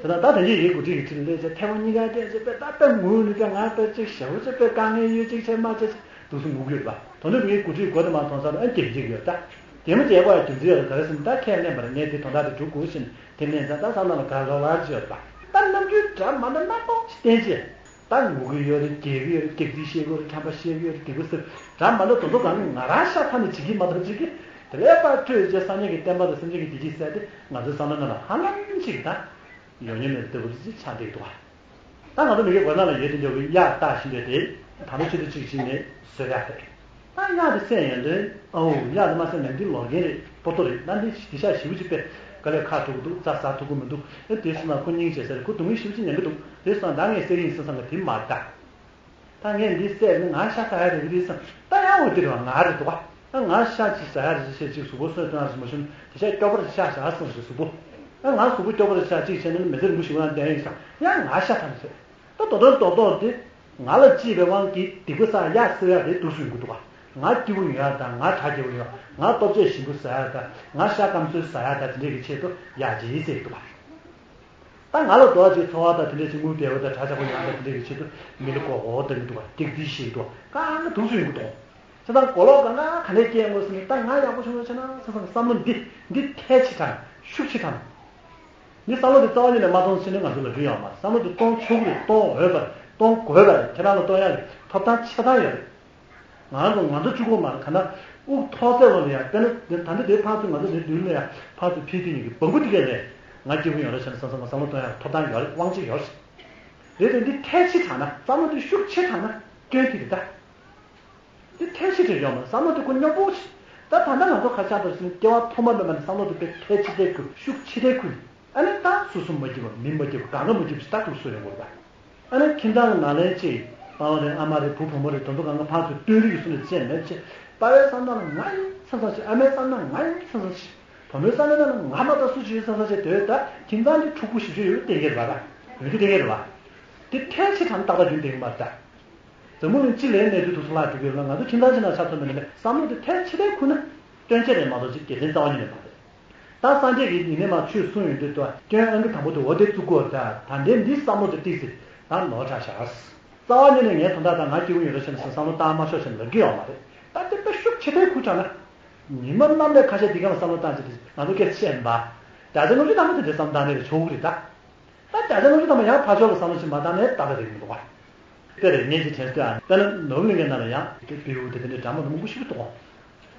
དེ་ན་ད་དེ་འདྲའི་ཡིན་འགོ་ཁྲིད་ཀྱི་ཁྲིད་ལས་ཚེ་ཐེ་བ་གཉིས་ཀ་བལྟས་ཚེ་དཔེ་ད་དཔེ་ངུས་ནི་དཔེ་ང་དཔེ་ཅིག་ཞེ་པོ་ཅིག་དཔེ་དཀའ་ངལ་ཡོད་ཅིག་བྱས་མ་བྱས་འདུག་སེ་ངུ་གི་ཡོད་པ། དོན་དུ་མིའི་འགོ་ཁྲིད་འགོ་དེ་མ་མཐོང་ས་ན་ཨ་རྒྱལ་ཅིག་ཡོད་ད། རྒྱལ་མོ་རྒྱལ་པོ་ཡ་རྒྱུ་མཚན་ཡོད་ག་རེ་ཟེར་ན་ད་ཁས་ལེན་པར་ངས་དེ་དོན་དག་དེ་སྒྲུབ་དགོས་ཟེར་ནས་དེ་ལེན་ཙང་ད་བསམ་བློ་ལ་ག་ལོ་ལར་ཅིག་ཡོད་རེད་པ། ད་རྣམ་འགྱུར་འདྲ་མ་འདྲ་སྣ་ཚོགས་ཤིག་བསྟན་རྗེས། ད་ངུ་གི་ཡོད་རེད། རྒྱལ་གི་ཡོད་རེད། སྐྱག་རྫུན་བཤད་གི་ཡོད་རེད། ཁྲམ་པ་བཤད་གི་ཡོད་རེད། སྡིག་པ་ཟེར་འདྲ་མ་འདྲ་དོ་དོ་གང་གི་ང་རང་ཤ་ཚ་ནས་བྱེད་ཀྱི་མ་གཏོགས་བྱེད་ཀྱི་དེ་ལས་ཕར་སྤྲོས་བྱས་སངས་རྒྱས་ཀྱི་བསྟན་པ་དང་སེམས་ཅན་གྱི་བདེ་སྐྱིད་ཟེར་ཏེ་ང་ཚོའི་བསམ་བློ་ནང་ལ་ཧ་ལམ་ཅིག་ད་ཡོང་ཉེན་མེད་ལྟ་བུ་ཅིག་ཆགས་བསྡད་འདུག་ཨ། ད་ང་ཚོ་མི་གི་མགོ་ནང་ལ་ཡོད་དེ་འདྲ་བའི་གཡག་བལྟ་བཞིན་པའི་དེ་ད་ལོ་ཆེད་དུ་གཅིག་བྱིན་ནས་བཟོས་ཡག་རེད། ད་གཡག་དེ་བསད་ཡོང་དུས་ཨོ་གཡག་དེ་མ་བསད་ན་འདི་ལོག་མཁན་རེད། པོ་ཏོ་རེད། ད་འདི་འདི་ཤ་ཞེ་པོ་ཅིག་དཔེ་ག་ལེར་ཁ་ཐུག་གི་འདུག་རྩྭ་ཟ་ཐུབ་ཀྱི་མི་འདུག་ཨེ་དེ་སོང་ན་ཁོ་སྙིང་རྗེ་ས་རེད། ཁོ་སྡུག་བསྔལ་ཞེ་པོ་ཅིག་མྱོང་གི་འདུག་དེ་སོང་ན་ད་ངས་བསད་ཀྱི་ཡིན་བསམ་བསམ་གི་དེ་མ་ལྟ། ད་ངས་འདི་བསད་ནས་ང་ཤ་ཟ་ཡ་རེད་གི་རེད་བསམ། ད་ཡང་འོ་དེ་རེད་བ། ང་རེད་འདུག་བ། ད་ང་ཤ་ཅིག་ཟ་ཡ་རེད་ཟེར་བྱས་ཅིག་གཟུགས་པོ་སོན་སྟོན་ཡ་རེད་མ་བྱུང་། དེ་ཤ་སྐྱོ་པོ་རེད། ཤ་ཟ་སོང་ཞེས་གཟུགས་པོ། ད་ང་གཟུགས་པོ་སྐྱོ་པོ་རེད་ཤ་ཅིག་བྱས་ནས་མི་ཚེ་རིང་པོ་ཞིག་ངང་བསྡད་ཡིན་བསམ། ཡང་ང་ཤ་ཐམས་ཟད། ད་དོ་དོན་རྡོག་རྡོག་དེ་ང་ལ་ཅིས་པའི་དབང་གིས་སྡིག་པ་བསགས་ཡ་སེལ་ཡ་རེད་འདུག་སུ་ཡོང་གི་འདུག་ག་ང་སྐྱིད་པོ་ཡོང་ཡ་དང་། ང་དྲག་སྐྱིད་པོ་ཡོང་ཡ། ང་ལྟོ་ཆས་ཞིམ་པོ་ཟ་ཡ་དང་། ང་ཤ་སྐམ་ཚོས་ཟ་ཡ་དང་། དེ་འདྲས་ཀྱི་ཆེད་དུ་ཡ་ཅིག་ཟེར་གི་འདུག་ག་ད་ང་ལ་དོ་ཅིག་འཚོ་བ་དང་དེ་འདྲས་ཅིག་དངུལ་བདེ་བོ་དང་གྲྭ་ཆག་པོ་ཡོང་ཡ་དང་དེ་འདྲས་ཀྱི་ཆེད་དུ་མི་ལ་གོ་གོ་བཏང་གི་འདུག་ག་སྡིག་སྡིག་ཞིག་འདུག་ག་ང་འདུག་སུ་ཡོང་གི་འདུག་བྱས་ཙང་གོ་ལོག་གང་ག་ག་ནས་སྐྱེས་དངོས་སུ་ནི་ད་ང་ཡག་པོ་བྱུང་བ་བྱས་ན་བསམ་བསམ་བསམ་བློ་འདི་འདི་ཐལ་ཆེ་དྲགས། ཤུགས་ཆེ་དྲགས། འདི་བསམ་བློ་འདི་རྩ་བ་ཉིད་ནས་མ་གཏོང་ཕྱིན་ན་ང་ཚོ་ལ་འགྲིག་ཡོད་མ་རེད། བསམ་བློ་འདི་གཏོང་ཆོག་གི་རེད། གཏོང་འོས་པ་རེད། གཏོང་དགོས་པ་རེད། ཁྱེད་རང་ལ་གཏོང་ཡག་གི་ཐོབ་ཐང་ཆེ་ཐང་ཡོད་རེད། ང་རང་ཚོ་ང་ཚོ་གཅིག་པོ་མ་རེད། ག་ན་དབུགས་ཐོག་ཚད་ལོ་ལ་ཡང་དཔེར་ན་ད་ལྟ་དེ་ཕར་ཚུར་ང་ཚོ་འདི་མདུན་ལ་ཡང་ཕར་ཚུར་ཕེབས་དུས་ཉིད་ཀྱི་སྦྲང་བུ་དེ་གས་ལས་ང་སྐྱིད་པོ་ཡོང་རེད་བྱས་ན་བསམ་བསམ་བསམ་བློ་གཏོང་ཡག་ཐོབ་ཐང་ཡོད་རེད། དབང་ཆ་ཡོད་རེད། རེད་དེ་འདི་ཐལ་ཆེ་དྲགས་ན། བསམ་བློ་འདི་ཤུགས་ཆེ་དྲགས་ན་སྐྱོན་དེ་རེད་ད། འདི་ཐལ་ཆེ་དྲགས་ཡོད་མ་རེད། བསམ་བློ་འདི་ཁོ་སྙོམས་པོ་ཞིག་ད་ད་ལྟ་ང་ཚོ་ཁ་ཤས་དང་སྐྱེ་བ་ཐོག་མ་མེད་པ་ནས་བསམ་བློ་འདི་དཔེ་ཐལ་ཆེ་ཐལ་ཁུ་ཤུགས་ཆེ་ཐལ་ཁུ། ཨ་ནི་ད་སོ་སོ་མ་སྐྱིད་པ་མི་མ་སྐྱིད་པ་གང་ག་མ་སྐྱིད་པ་ཞིག་ད་འདུག་སུ་ཡོང་དགོས་རེད་པ། ཨ་ནི་ཁྱིམ་ཚང་གི་ནང་ལན་གཅིག་པ་ཕ་རེད། ཨ་མ་རེད། བུ་བུ་མོ་རེད། དེ་ཚོ་གང་ག་ཕར་ཚུར་བསྟུན་རིགས་སུ་ནས་བྱས་མེད་བྱས། པ་ཕའི་བསམ་སྟངས་ལ་ང་ཡིན་བསམ་བསམ་བྱས། ཨ་མའི་བསམ་སྟངས་ང་ཡིན་བསམ་བསམ་བྱས། བུ་མོའི་བསམ་སྟངས་ལ་ང་མ་གཏོགས་སུ་ཅི་ཡོད་བསམ་བསམ་བྱས། དེ་ད་ཁྱིམ་ཚང་འདི་འཁྲུག་པོ་ཞེ་པོ་ཅིག་ཡོང་གི་བསྡད་ཀྱི་རེད་པ། ད་ཡོང་གི་བསྡད་ཀྱི་རེད་པ། དེ་ཐལ་ཆེ་དྲགས་ན་ཏག་ཏག་རྒྱུན་ལྡན་གྱི་མ་རེད་ད། འཛམ་བུ་གླིང་སྤྱི་ལ་གནས་ཚུལ་དུས་སུ་བརླག་འགྲོ་གི་ཡོད་ལ། ང་ཚོ་ཁྱིམ་ཚང་གཅིག་ནང་ཆ་མཚོན་པ་ཡིན་ན་བསམ་བློ་དེ་ཐལ་ཆེ་ཐལ་ཁུ་ན་སྐྱོན་ཆ་རེད་མ་གཏོགས་ཅིག་དགེ་མཚན་རྩ་བ་ཉིད་ནས་མ་རེད། ད་སངས་རྒྱས་ཀྱིས་ཡེ་ཤེས་མ་ཆོས་གསུངས་ཡོང་དུས་དུ་སྐྱོན་ཨང་ཀི་དང་པོ་དེ་འོ་དེ་བཙུགས་དགོས་ད། ད་འདྲའི་འདི་བསམ་བློ་དེ་ཏིག་ཙི་ད་ནོར་དྲགས་ཤག་རྩ་བ་ཉིད་ནས་ངའི་དོན་དག་དང་ང་སྐྱིད་པོ་ཡོད་རེད་བྱས་ནས་བསམ་བློ་བཏང་མ་ཤོག་བྱས་ནས་ལབ་ཀྱི་ཡོད་མ་རེད། ད་དེ་དཔེ་ཤུགས་ཆེ་ཐལ་ཁུ་དྲགས་ན། ཉི་མ་གནམ་ལས་ཁ་ཤས་འདི་ག་ལ་བསམ་བློ་བཏང་བྱས་ཏེ་ང་ཚོ་སྐད་ཆ་བཤད་མ་པ། བརྒྱ་ཆ་ལྔ་བཅུ་ཐམ་པ་དེ་འདྲའི་བསམ་བཏང་ནས་ཆོག་གི་རེད་ད། ད་བརྒྱ་ཆ་ལྔ་བཅུ་ཐམ་པ་ཡང་ཕར་ཕྱོགས་ལ་བསམ་བློ་ཞིག་མ་བཏང་ནས་ཏག་ཏག་རེད་མི་འདུག་ག་དེ་རེད། ངས་ཅིག་དྲན་སོང་། དཔེར་ན་ནོར་བུ་གླིང་གའི་ནང་ལ་ཡང་དེ་སྤྲེའུ་དེ་དེ་འདྲའི་འདྲ་མི་འདྲ་མང་པོ་ཞིག་འདུག་ག་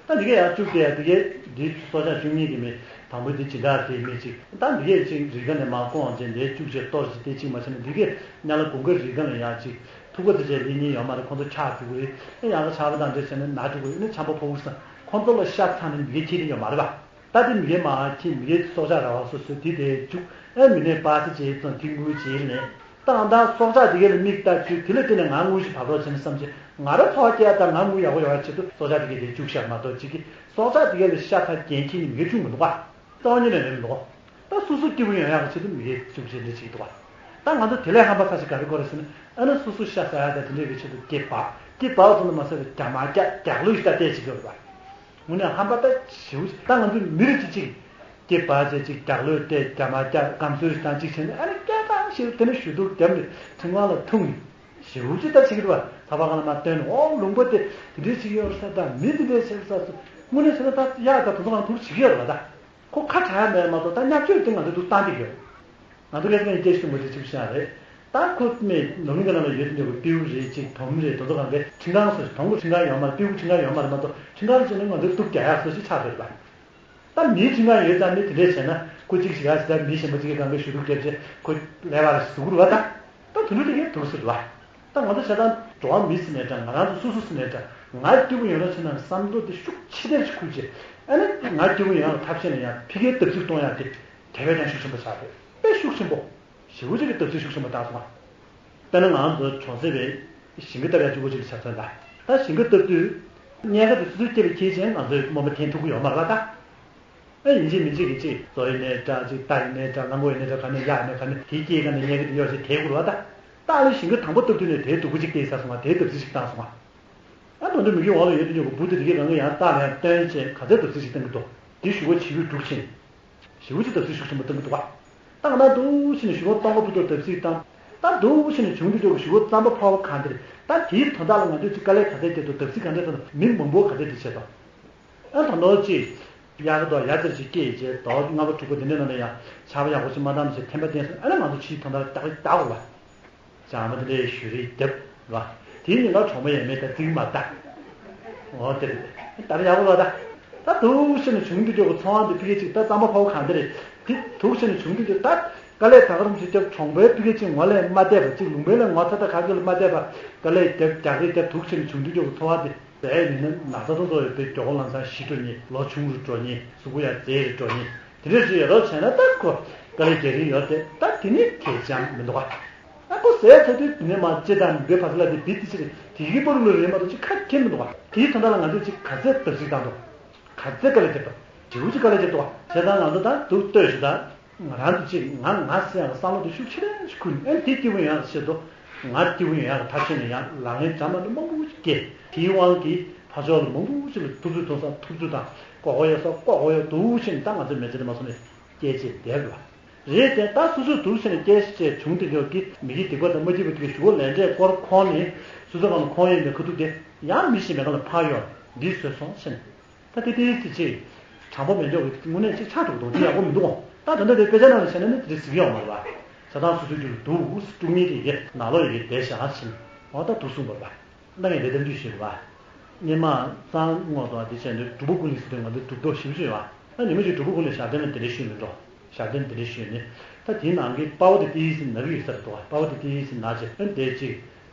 ད་འདི་གས་ཡང་བཅུག་སྟེ་ཡང་འདི་གས་འདི་སྲོག་ཆགས་བཅུ་གཉིས་ཀྱི་མི་དང་པོ་འདི་ཇི་འདྲ་དེ་མི་གཅིག་ད་འདི་གས་ཅིག་རི་སྒང་ནས་མར་བཀོག་བྱས་འདི་བཅུག་བྱས་གཏོར་བྱས་དེ་གཅིག་མ་བྱས་ན། འདི་གས་ཉ་ལ་དགུན་ཁ་རི་སྒང་ལ་ཡང་ཅིག་ཐུག་པ་དེ་བྱས་ལེན་ཉེན་ཡོད་མ་རེད། ཁོང་ཚོ་ཆག་འགྲོ་གི་རེད། ཨེ་ཡང་ཆག་པ་དང་འདྲ་བྱས་ནས་ན་འགྲོ་གི་རེད། ཨེ་ཆམ་པ་ཕོག་གི་ས་ཁོང་ཚོ་ལ་ཤ་ཚ་ནས་འདི་གས་ཁྱེར་ཡོད་མ་རེད་པ། ད་དེ་མི་སྒེར་མ་ཁྱི་མི་སྒེར་སྲོག་ཆགས་ར་བ་སོ་སོའི་དེ་དེ་བཅུག་ཨེ་མི་ནས་པ་སེ་བྱེད་ཙང་དེ་དངུལ་བྱེད་ལེན། ད་ང་ད་སྲོག་ཆགས་དེ་གའི་ལ་མིག་ལྟ་བཅུག་དེ་ལ་བརྟེན་ནས་ང་དངུལ་ཞིག་བབས་རོགས་བྱས་ན་བསམ་བྱས། ང་ར་འཚོ་བ་སྐྱེལ་ཡ་དང་ང་དངུལ་ཡག་པོ་ཡོང་ཡ་ཆེད་དུ་སྲོག་ཆགས་དེ་གའི་དེ་བཅུག་ཤག་མ་གཏོགས་ཅིག་གིས་སྲོག་ཆགས་དེ་གའི་ལ་ཤ་ཚ་རྒྱན་ཁྱི་ནི་མི་སྒེར་བཅུག་མི་འདུག་ག་རྩ་བ་ཉིད་ནས་མེད་མི་འདུག་ད་སོ་སོ་སྐྱིད་པོ་ཡོང་ཡག་གི་ཆེད་དུ་མི་སྒེར་བཅུག་བྱས་འདྲ་བྱེད་ཀྱི་འདུག་ག་ད་ང་ཚོ་དེ་ལས་ཧམ་པ་ཚ་ཞིག་ག་རེ་དགོས་རེད་ཟེར་ན། ཨ་ནི་སོ་སོ་ཤ་ཟ་ཡ་དང་དེ་འདྲའི་གི་ཆེད་དུ་སྐྱེས་པ་སྐྱེས་པ་ཙམ་དུ་མ་ཟད་པའི་རྒྱ་མ་རྒྱ་རྒྱག་ལུགས་ཤིག་ད་བལྟས་བྱེད་ཀྱི་ཡོད་རེད་པ། དངོས་གནས་ཧམ་པ་ད་ཞེ་པོ་ཅིག་ད་ང་ཚོའི་མི་རིགས་ཀྱི་གཅིག་སྐྱེས་པ་བྱས་ཅིག་རྒྱག་ལོས་ཏེ་རྒྱ་མ་རྒྱ་སྐམ་སོའི་སྟངས་གཅིག་བྱས་ནས། ཨ་ནི་སྐད་གྲགས་ཞེ་པོ་དེ་ནས་ཞུ་གཏུག་བརྒྱབ་ནས་ཁྲིམས་ཁང་ལ་ཐུག་ནས་ཞེ་པོ་ཅིག་ད་བྱེད་ཀྱི་འདུག་པ། ཚ་བ་གང་ལ་མ་བཏོན་ནས། འོ་ལུང་པ་དེ་དེ་འདྲའི་ཞིག་ཡོད་རེད་ས། ད་མི་དེ་འདྲའི་བྱས་ས་སུ་དངོས་གནས་བྱས་ན་ད་ཡག་ད་དེ་ཚོ་གང་ཐུག་བྱེད་ཀྱི་ཡོད་རེད་པ། ད་ཁོ་ཁ་གྲག་ཡ་མེད་མ་གཏོགས་ད་བརྙས་བཅོས་དེ་ང་ཚོ་འདུག་བཏང་བསྡད་ཡོད། ང་ཚོ་ཁ་སང་སྐད་ཆ་གསུངས་པ་དེ་གཅིག་པུ་ཤ་རེད། ད་ཁོ་མེད་ནོར་གླིང་ག་ནང་ལ་ཡོད་དུས་ཀྱི་སྤྲེའུ་རེད་ཅིག་དོམ་རེད། དེ་ཚོ་གང་གའི་ཁྲིམས་ཁང་སོགས་དོམ་གྱི་ཁྲིམས་ཁང་ཡོད་མ་རེད། སྤྲེའུ་ཁྲིམས་ཁང་ཡོད་མ་རེད་མ་གཏོགས། ཁྲིམས་ཁང་ལ་བྱས་ན་ང་ཚོའི་གཏུག་རྒྱག་ཡག་སོགས་ཞིག་ཆགས་བསྡད་རེད་པ། ད་མིའི་ཁྲིམས་ཁང་ཡོད་ཙང་མི་དེ་འདྲས་བྱས་ན་ཁོ་གཅིག་ཞིག་ཡག་ཞིག་ད་མི་གཞན་པ་གཅིག་གིས་གང་གའི་ཞུ་གཏུག་བརྒྱབ་བྱས་ཁོ་ལས་ཀ་རེ་ཞིག་བཟོ་གི་རེད་པ། ད་ད་དེ་འདྲ་དེ་གའི་འདུག་སེ་རེད་པ། ད་ང་ཚོ་བྱས་ཙང་འགྲོ་བ་མི་ཟེར་ནའི་འདྲ། ང་རང་ཚོ་སོ་སོ་ཟེར་ནའི་འདྲ། ང་སྐྱིད་པོ་ཡོང་རོགས་བྱེད་ན་བསམ་བློ་དེ་ཤུགས་ཆེ་ཐལ་ཞིག་འཁུར་བྱས། ཨ་ནི་ང་སྐྱིད་པོ་ཡོང་ཡག་ཐབས་ཤེས་ལ་ཡང་ཕ་གིའི་བརྡབ་གསིག་གཏོང་ཡག་དེ་དེ་བས་ཀྱང་ཤུགས་ཆེན་པོ་ཆགས་རེད། དཔེ་ཤུགས་ཆེན་པོ། ཞེ་པོ་ཅིག་གི་བརྡབ་གསིག་ཤུགས་ཆེན་པོ་བཏང་སོང་ང་། དཔེར་ན་ང་ཚོ་གྲོང་གསེབ་པའི་ཞིང་ཁ་བཏབ་ཡག་གཅིག་པོ་ཅིག་ལ་ཆ་མཚོན་དང་། ད་ཞིང་ཁ་བཏབ་དུས་གཉན་ཁ་དེ་སོ་སོའི་སྐྱེས་པའི་ཁྱེད་ཅན་ང་ཚོས་རྨོ་མོ་འཐེན་ཐུབ་ཀྱི་ཡོད་མ་རེད་པ། ད་ཨ་ཡིན་གཅིག་མིན་གཅིག་གི་གཅིག་མཛོ་ཡིན་ནའི་འདྲ། གཅིག་རྟ་ཡིན་ནའི་འདྲ། གླང་གོག་ཡིན་ནའི་འདྲ། ག་ནས་གཡག་ཡིན་ནའི་ག་ནས་དེའི་སྐྱེས་ཀ་ནས་གཉན་ཁ་དེ་གཡོག་བྱས་དེད་དགོས་རེད་པ། ད་ད་ལོའི་ཞིང་ཁ་དང་པོ་བཏབ་དུས་ནས་དེའི་སྡུག་པོ་ཅིག་བལྟས་ཚར་སོང་ང་། དེའི་བརྡབ་གསིག་ཅིག་བཏང་སོང་ང་། ཨ་དོན་དུ་མི་གི་འོག་ལ་ཡོད་དུས་ཉོ་གི་འབུ་དེ་དེ་གའི་རང་གི་ཡང་རྟགས་ལ་ཡང་བཏོན་བྱས་ག་ཚད་བརྡབ་གསིག་ཅིག་བཏང་གི་འདུག་དེ་ཞུ་བ་བྱེད་རྒྱུ་འགྲུག་ཕྱིན། ཞེ་པོ་ཅིག་བརྡབ་གསིག་ཤུགས་ཆེན་པོ་བཏང་གི་འདུག་པ། ད་ང་ད་འདུག་ཕྱིན་ནས་ཞུ་བ་སྟོང་པ་བུ་ཐོག་བརྡབ་གསིག་བཏང་། ད་འདུག་ཕྱིན་ནས་བྱུང་དུས་ཀྱི་ཞུ་བ་རྩམ་པ་ཕོར་པ་གང་དེ་རེད། ད་དེའི་དོན་དག་ལ་ང་ཚོས་ཅིག་དཀའ་ལས་ག་ཚད་བརྒྱབ་འདུག་བརྡབ་གསིག་ག་འདྲ་བཏང་འདུག་མི་མང་པོ་ག་ཚད་དེ་བྱས་དང་། ཨ་ད་ནོར་ཅིག་གཡག་གི་དོ་ཡ་ཙེར་ཅིག་སྐྱེས་རྗེས་རྡོ་ལྔ་པ་དྲུག་པ་དེ་འདྲའི་ནང་ནས་ཡང་ཆར་པ་ཡག་པོ་ཞིག་མ་བཏང་ཞེས་ཐན་པ་བསྟན་སོང་། ཨ་ནི་ང་ཚོ་ཕྱིའི་དོན་དག་ལ་ཏག་ཏག་དགོས་པ། བྱང་མ་དེ་འདྲའི་ཞུ་རིགས་རྒྱབ་ར། དེའི་ཉིན་ལ་གྲོགས་མོ་ཡས་མས་ད་རྩིག་མ་ད། འོ་དེ་རེད། ད་རེ་ཡག་པོ་ལ་ད། ད་དུག་ཤི་ནས་བྱུང་དུས་ཀྱི་ཚོང་བ་འདི་ཕི་གེ་ཅིག་ད་རྩམ་པ་ཕོ་བོ་གང་དེ་རེད། དེ་དུག་ཤི་ནས་བྱུང་དུས་ཀྱི་ད་དཀའ་ལས་ད་ག་རང་ཅིག་རྒྱབ། གྲོང་པའི་ཕི་གེ་ཅིག་ངོ་ལས་མ་བསྡད་པ་ཅིག་ལུང་པའི་ལས་ངོ་ཚ་ད་ག་གི་ལ་མ་བསྡད་པ། དཀའ་ལས་རྒྱབ་རྒྱག་རེས་རྒྱབ་དུག་ཤི་ནས་བྱུང་དུས་ཀྱི་ཚོང་བ་འདི། ཟས་མིན་ན་ན་ཚ་ཚོ་ཚོ་ཡོད་པའི་མགྱོགས་པོ་ལམ་སང་ཤི་འགྲོ་ཉེན། ལོ་ཆུང་རུ་འགྲོ་ཉེན། གཟུགས་པོ་ཡང་མཛེས་རུ་འགྲོ་ཉེན། དེ་འདྲ་ཞིག་ཡོད་རོགས་བྱས་ན་ད་ཁོ་དཀའ་ལས་རྒྱག་གི་ཡོད་དེ། ད་དེ་ནི་གལ་ཆེ་མི་འདུག་ག་ཨ་ཁོ་ དེའི་ཚེ་དུས་དེ་ནས་མ་ཅི་དང་འདོད་པ་ཚ་ལ་དེ་བི་དེ་ཕྱིར་དེ་གི་པོ་རུ་ལོ་རེད་མ་གཏོགས་ཅི་ཁ་ཁྱེར་མི་འདུག་བ། དེའི་དོན་དག་ལ་ང་ཚོས་ཅི་ག་ཚད་བརྡབ་གཅིག་བཏང་འདུག་ག་ཚད་དཀའ་ལས་བརྒྱབ་འདུག་དེའུ་ཅི་དཀའ་ལས་བརྒྱབ་འདུག་བ། བྱས་ཙང་ང་ཚོ་ད་འདུག་ལྟོས་ཤིག་ད། ང་རང་ཚོ་ཅིག་ང་ང་ཟེར་ཡག་བསམ་བློ་དེ་ཤུགས་ཆེ་རན་ཞིག་ཁུར་ནས་ཨེ་དེ་སྐྱིད་པོ་ཡོང་ཡག་ཆེད་དུ་ང་སྐྱིད་པོ་ཡོང་ཡག་ཐབས་ཤེས་ནས་ཡང་ལག་ལེན་འདྲ་མ་འདྲ་མང་པོ་ཅིག་སྐྱེས། དེའི་དབང་གིས་ཕར་ཕྱོགས་ལ་མང་པོ་ཅིག་ལ་ཐུབ་ཚོད་ཐུབ་ས་ཐུབ་ཚོད་དང་ལྐོག་གོ་ཡོད་ས་ལྐོག་གོ་ཡོད་འདུག་ཕྱིན་ད་ང་ཚོ་མི་ཚེ་དེ་མ་སོང་ནས་སྐྱེལ་བྱས་བསྡད་དགོས་པ་རེད་དེ། ད་སོ་སོས་འདུག་ཕྱིན་ནས་སྐྱེལ་བྱས་བྱུང་དེ་འདྲ་གི་མི་སྐྱིད་སྡིག་པ་དང་མ་སྐྱིད་པ་དེ་གི་ཞུ་བ་ལས་འབྲས་སྐོར་ཁོང་ནས་སོ་སོ་གང་ལ་ཁོང་ཡོད་མེད་ཁ་ཐུག་དེ་ཡང་མི་ཤེས་མེད་ག་ལ་ཕར་ཡོང་འདི་བཟོས་སོང་ཕྱིན། ད་དེ་དེའི་ཚེ་ཆེ། དྲང་པོ་མེད་འཇོག་གི་དངོས་གནས་ཆེ་ཆགས་འགྲོ་གི་འདུག་དེ་ཡག་པོ་མི་འདུག་ད་ད་ལྟ་དེ་དཔེ་ཆ་ནང་ལ་བཤད་ན་ནི་དེ་འདྲ་གཟིགས་ཡོང་མ་རེད་པ། ཆ་ཚང་སོ་སོའི་རྒྱུད་ལ་འདུག་དཀྲུག་ཉེས་དེ་ཡེ་ནང་ལོགས་ཡེ་བསྡད་བཞག་ཕྱིན། འོ་ད་འདུག་གསུངས་པ་རེད་པ། ད་ངས་ལས་དམ་རྒྱུད་ཞུས་པ། སྔོན་མ་གཙང་ངོ་དང་དེ་བྱས་ནས་སྒྲུབ་པ་ཀུན་ལས་ཟེར་དུས་ང་ཚོ་སྒྲུབ་རྡོ་ཞིབ་ཞིབ་ཡོད་པ། ད་ཉི་མ་ཞིག་སྒྲུབ་པ་ཀུན་ལས་ཞབས་བརྟན་ལ་དེ་འདྲ་ཞུས་མི་འགྲོ། ཞབས་བརྟན་དེ་འདྲ་ཞུས་ནས་ད་དེའི་ནང་གི་དཔའ་བོ་དེ་ཏི་ཡི་སི་ན་གི་ཡོད་ས་རེད་འདུག་པ། དཔའ་བོ་དེ་ཏི་ཡི་སི་ན་བྱས་ཨ་དེ་གཅིག་